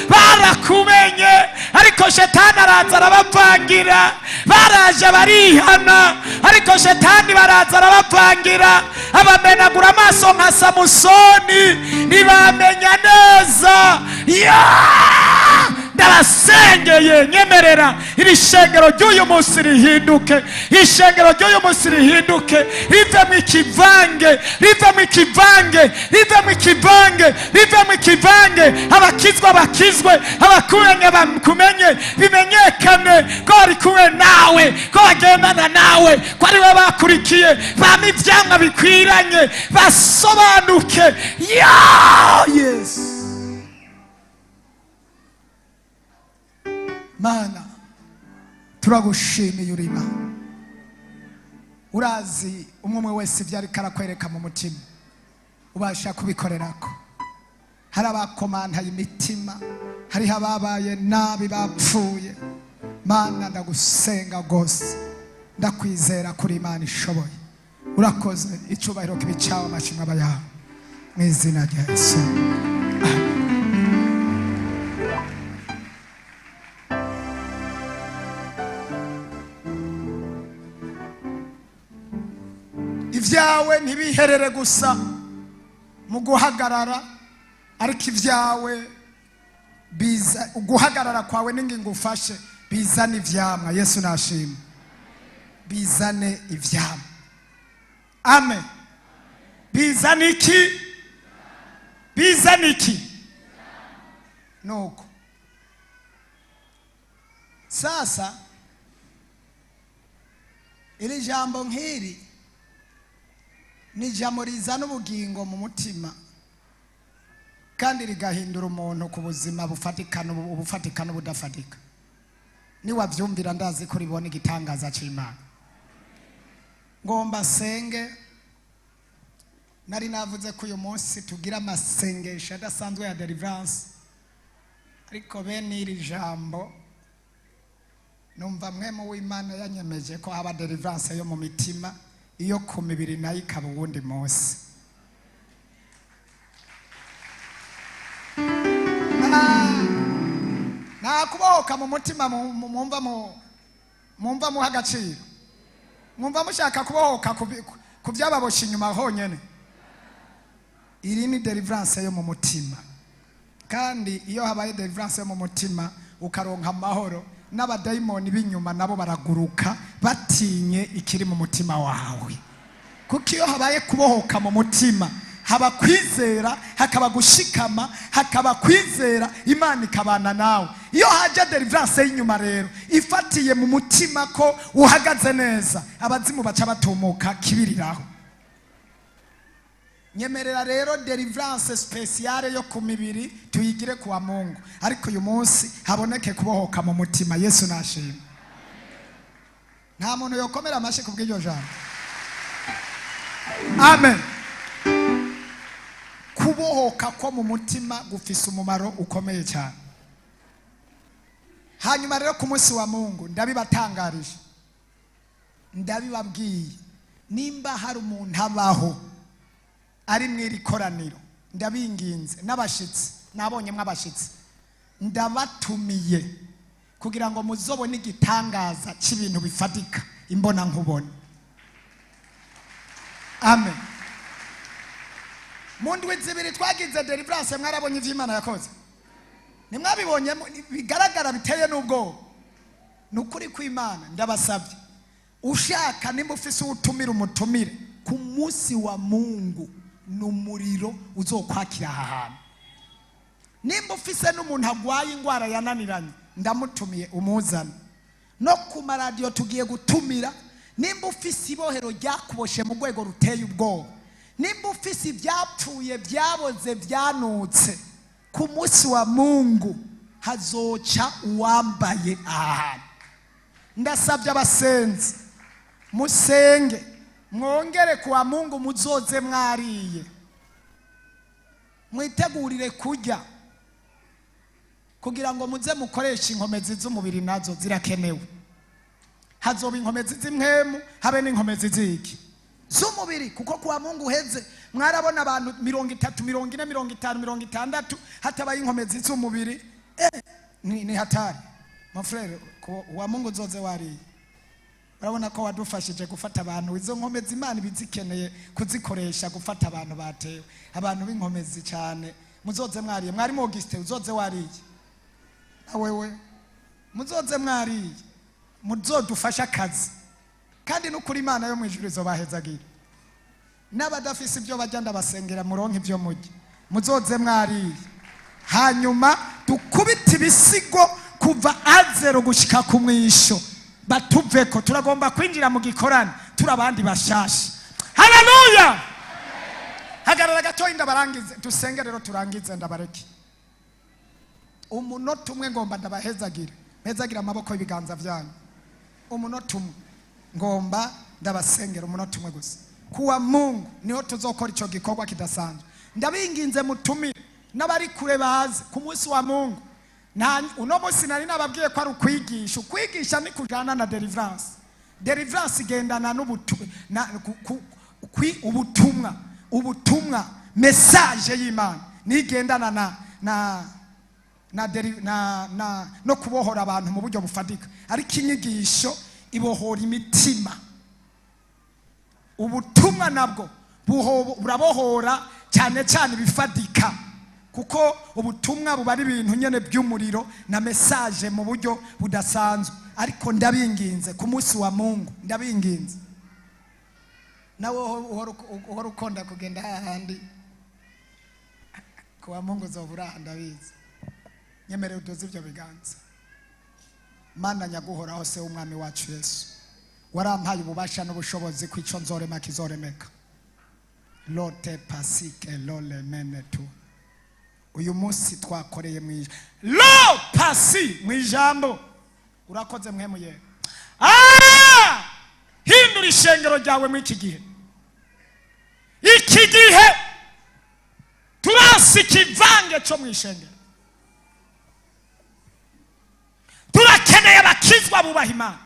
Barakumenye, ariko Shetani araza arabavangira. Baraje barihana, ariko Shetani baraza arabavangira, abamenagura amaso nka Samusoni, ntibamenya neza. Ya, ndabasengeye. Ndagusengeye, nyemerera iri shengero ry'uyu munsi rihinduke, ishengero ry'uyu munsi rihinduke, rive mu ikivange, rive mu ikivange, rive mu ikivange, rive mu ikivange. Abakizwa bakizwe, abakumenye bakumenye, bimenyekane ko bari kumwe nawe, ko bagendana nawe, ko ari we bakurikiye, bama ivyamwa bikwiranye, basobanuke. Ya Yesu Mana, turagushimiye, uri Imana. Urazi umwe umwe wese ibyo ariko arakwereka mu mutima, ubasha kubikorerako. Hari abakomantaye imitima, hariho ababaye nabi bapfuye. Mana, ndagusenga rwose, ndakwizera kuri Imana ishoboye. Urakoze, icyubahiro kibe icyawe, amashimwe aba yawe, mu izina rya Yesu. Ibyawe ntibiherere gusa mu guhagarara, ariko ibyawe biza guhagarara kwawe n'ingingo ufashe bizane ivyamwa. Yesu nashima, bizane ivyamwa. Amen. Bizane iki? Bizane iki? Nuko sasa iri jambo nk'iri ni ijambo rizana ubugingo mu mutima, kandi rigahindura umuntu ku buzima bufatika ubufatika n'ubudafatika. Niwabyumvira ndazi ko ribona igitangaza cy'Imana. Ngomba senge, nari navuze ko uyu munsi tugira amasengesho adasanzwe ya deliverance, ariko bene iri jambo numva mwemu w'Imana yanyemeje ko haba deliverance yo mu mitima, iyo ku mibiri nayo ikaba uwundi munsi. Nta kubohoka mu mutima mwumva muha agaciro, mwumva mushaka kubohoka ku byababoshe inyuma honyine. Iri ni deliverance yo mu mutima, kandi iyo habaye deliverance yo mu mutima ukaronka amahoro, n'abadayimoni b'inyuma nabo baraguruka batinye ikiri mu mutima wawe. Kuko iyo habaye kubohoka mu mutima, haba kwizera, hakaba gushikama, hakaba kwizera, Imana ikabana nawe. Iyo haje deliverance y'inyuma rero ifatiye mu mutima ko uhagaze neza, abazimu baca batumuka kibiriraho. Nyemerera rero deliverance speciale yo ku mibiri tuyigire kuwa Mungu, ariko uyu munsi haboneke kubohoka mu mutima. Yesu nashima. Nta muntu yokomera amashyi kubw'iryo jambo. Amen. Kubohoka ko mu mutima gufise umumaro ukomeye cyane. Hanyuma rero ku munsi wa Mungu ndabibatangarije, ndabibabwiye, nimba hari umuntu abaho ari mu iri koraniro, ndabinginze, n'abashitsi nabonye mw'abashitsi, ndabatumiye kugira ngo muzobone igitangaza cy'ibintu bifatika imbona nkubone. Amen. Mu ndwi zibiri twagize deliverance, mwarabonye ivyo Imana yakoze. Nimwabibonye bigaragara biteye n'ubwoba. Ni ukuri kw'Imana, ndabasabye, ushaka nimba ufise uwutumira umutumire ku munsi wa Mungu, ni umuriro uzokwakira aha hantu. Nimba ufise n'umuntu agwaye ingwara yananiranye, ndamutumiye umuzane. No ku maradiyo tugiye gutumira. Nimba ufise ibohero ryakuboshe mu rwego ruteye ubwoba, nimba ufise ibyapfuye byaboze byanutse, ku munsi wa Mungu hazoca uwambaye aha hantu. Ndasabye abasenzi, musenge mwongere kuwa Mungu, muzoze mwariye, mwitegurire kurya kugira ngo muze mukoreshe inkomezi z'umubiri, nazo zirakenewe. Hazoba inkomezi z'impwemu, habe n'inkomezi z'iki z'umubiri. Kuko kuwa Mungu uheze mwarabona abantu 30, 40, 50, 60, hatabaye inkomezi z'umubiri, ni hatari. Mon frère, kuwa Mungu uzoze wariye. Urabona ko wadufashije gufata abantu, izo nkomezi Imana ibizikeneye kuzikoresha gufata abantu batewe, abantu b'inkomezi cyane. Muzoze mwariye, mwari mu Auguste uzoze wariye. Na wewe Muzoze mwariye, muzodufashe akazi. Kandi n'ukuri Imana yo mu ijuru izobahezagira. N'abadafise ibyo bajya ndabasengera muronke ibyo mujya. Muzoze mwariye, hanyuma dukubite ibisigo kuva azero gushika ku mwisho, batuveko. Turagomba kwinjira mu gikorane turi abandi bashasha. Haleluya! Hagarara gatoya, ndabarangize. Dusenge rero, turangize, ndabareke umunota umwe. Ngomba ndabahezagire, mpezagire amaboko y'ibiganza byanyu umunota umwe. Ngomba ndabasengera umunota umwe gusa. Kuwa Mungu niho tuzokora icyo gikorwa kidasanzwe. Ndabinginze, mutumire n'abari kure baze ku munsi wa Mungu. Uno munsi nari nababwiye ko ari ukwigisha. Ukwigisha ni kujana na deliverance. Deliverance igendana n'ubutumwa. Ubutumwa, message y'Imana nigendana na no kubohora abantu mu buryo bufatika, ariko inyigisho ibohora imitima. Ubutumwa nabwo burabohora cyane cyane ibifatika, kuko ubutumwa buba ari ibintu nyene by'umuriro na message mu buryo budasanzwe. Ariko ndabinginze, ku munsi wa Mungu, ndabinginze, nawe uhora ukunda kugenda hahandi, ku wa Mungu uzobura aha, ndabizi. Nyemerera uduze ibyo biganza. Mana nyaguhoraho, se w'Umwami wacu Yesu, warampaye ububasha n'ubushobozi ko icyo nzorema kizoremeka. Lote pasike lole mene tu. Uyu munsi twakoreye mu lo pasi mu ijambo. Urakoze, mwemuye. Ah! Hindura ishengero ryawe muri iki gihe. Iki gihe turasi ikivange cyo mu ishengero. Turakeneye abakizwa bubaha Imana,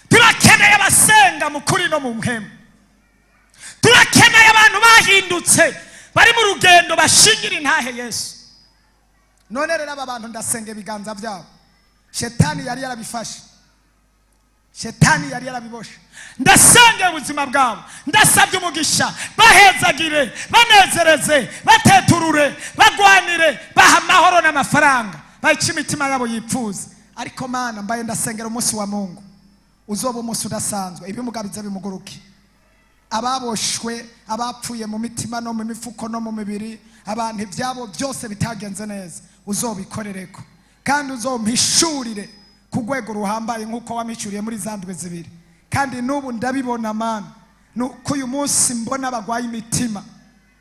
turakeneye abasenga mu kuri no mu mpemu, turakeneye abantu bahindutse bari mu rugendo bashingira intahe Yesu. None rero aba bantu, ndasenga ibiganza byabo shetani yari yarabifashe, shetani yari yarabiboshe. Ndasengera ubuzima bwabo, ndasabye umugisha. Bahezagire, banezereze, bateturure, bagwanire, baha amahoro n'amafaranga, bayice imitima yabo yipfuza. Ariko Mana, mbaye ndasengera umunsi wa Mungu uzoba umunsi udasanzwe. Ibimugabize bimuguruke, ababoshwe, abapfuye mu mitima no mu mifuko no mu mibiri, abantu ibyabo byose bitagenze neza, uzobikorereko kandi uzompishurire ku rwego ruhambaye nk'uko wampishuriye muri za ndwi 2. Kandi n'ubu ndabibona, Mana, nuko uyu munsi mbona bagwaye imitima.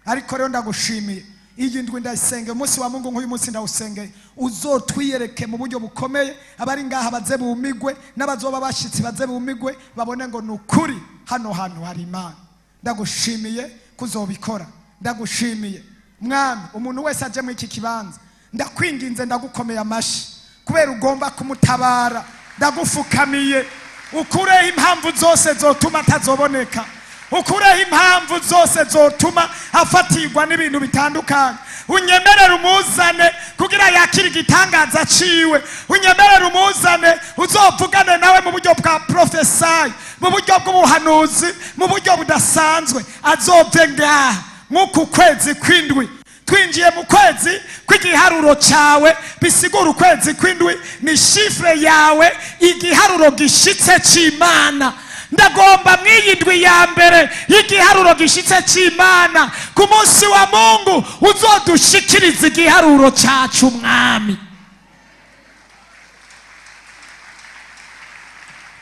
Ariko rero ndagushimiye, iyi ndwi ndayisengeye, umunsi wa Mungu nk'uyu munsi ndawusengeye, uzotwiyereke mu buryo bukomeye. Abari ngaha baze bumigwe, n'abazoba bashitsi baze bumigwe, babone ngo ni ukuri hano hantu hari Imana. Ndagushimiye kuzobikora, ndagushimiye Mwami. Umuntu wese aje muri iki kibanza, ndakwinginze, ndagukomeye amashi kubera ugomba kumutabara. Ndagufukamiye, ukureho impamvu zose zotuma atazoboneka, ukureho impamvu zose zotuma afatirwa n'ibintu bitandukanye. Unyemerere umuzane kugira yakire igitangaza ciwe. Unyemerere umuzane, uzovugane nawe mu buryo bwa prophesy, mu buryo bw'ubuhanuzi, mu buryo budasanzwe. Azove ngaha nk'uku kwezi kw'indwi twinjiye mu kwezi kw'igiharuro cyawe, bisigura ukwezi kw'indwi ni chiffre yawe, igiharuro gishitse c'Imana. Ndagomba mw'iyi ndwi ya mbere y'igiharuro gishitse c'Imana, ku munsi wa Mungu uzodushikiriza igiharuro cyacu, Mwami.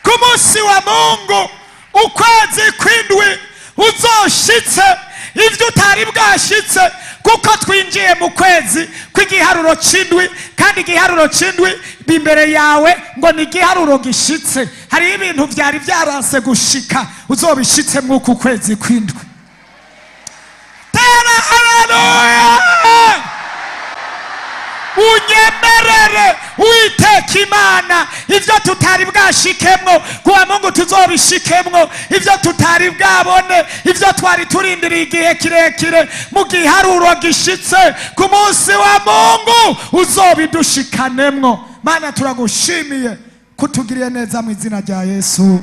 Ku munsi wa Mungu, ukwezi kw'indwi, uzoshitse ibyo utari bwashitse, kuko twinjiye mu kwezi kw'igiharuro c'indwi, kandi igiharuro c'indwi imbere yawe ngo ni igiharuro gishitse. Hariho ibintu byari byaranse gushika, uzobishitse mw'uku kwezi kw'indwi. Tera haleluya! Unyemerere, Uwiteka Imana, ibyo tutari bwashikemwo, kuwa Mungu tuzobishikemwo. Ibyo tutari bwabone, ibyo twari turindiriye igihe kirekire, mu giharuro gishitse ku munsi wa Mungu uzobidushikanemwo. Mana, turagushimiye kutugiriye neza, mu izina rya Yesu.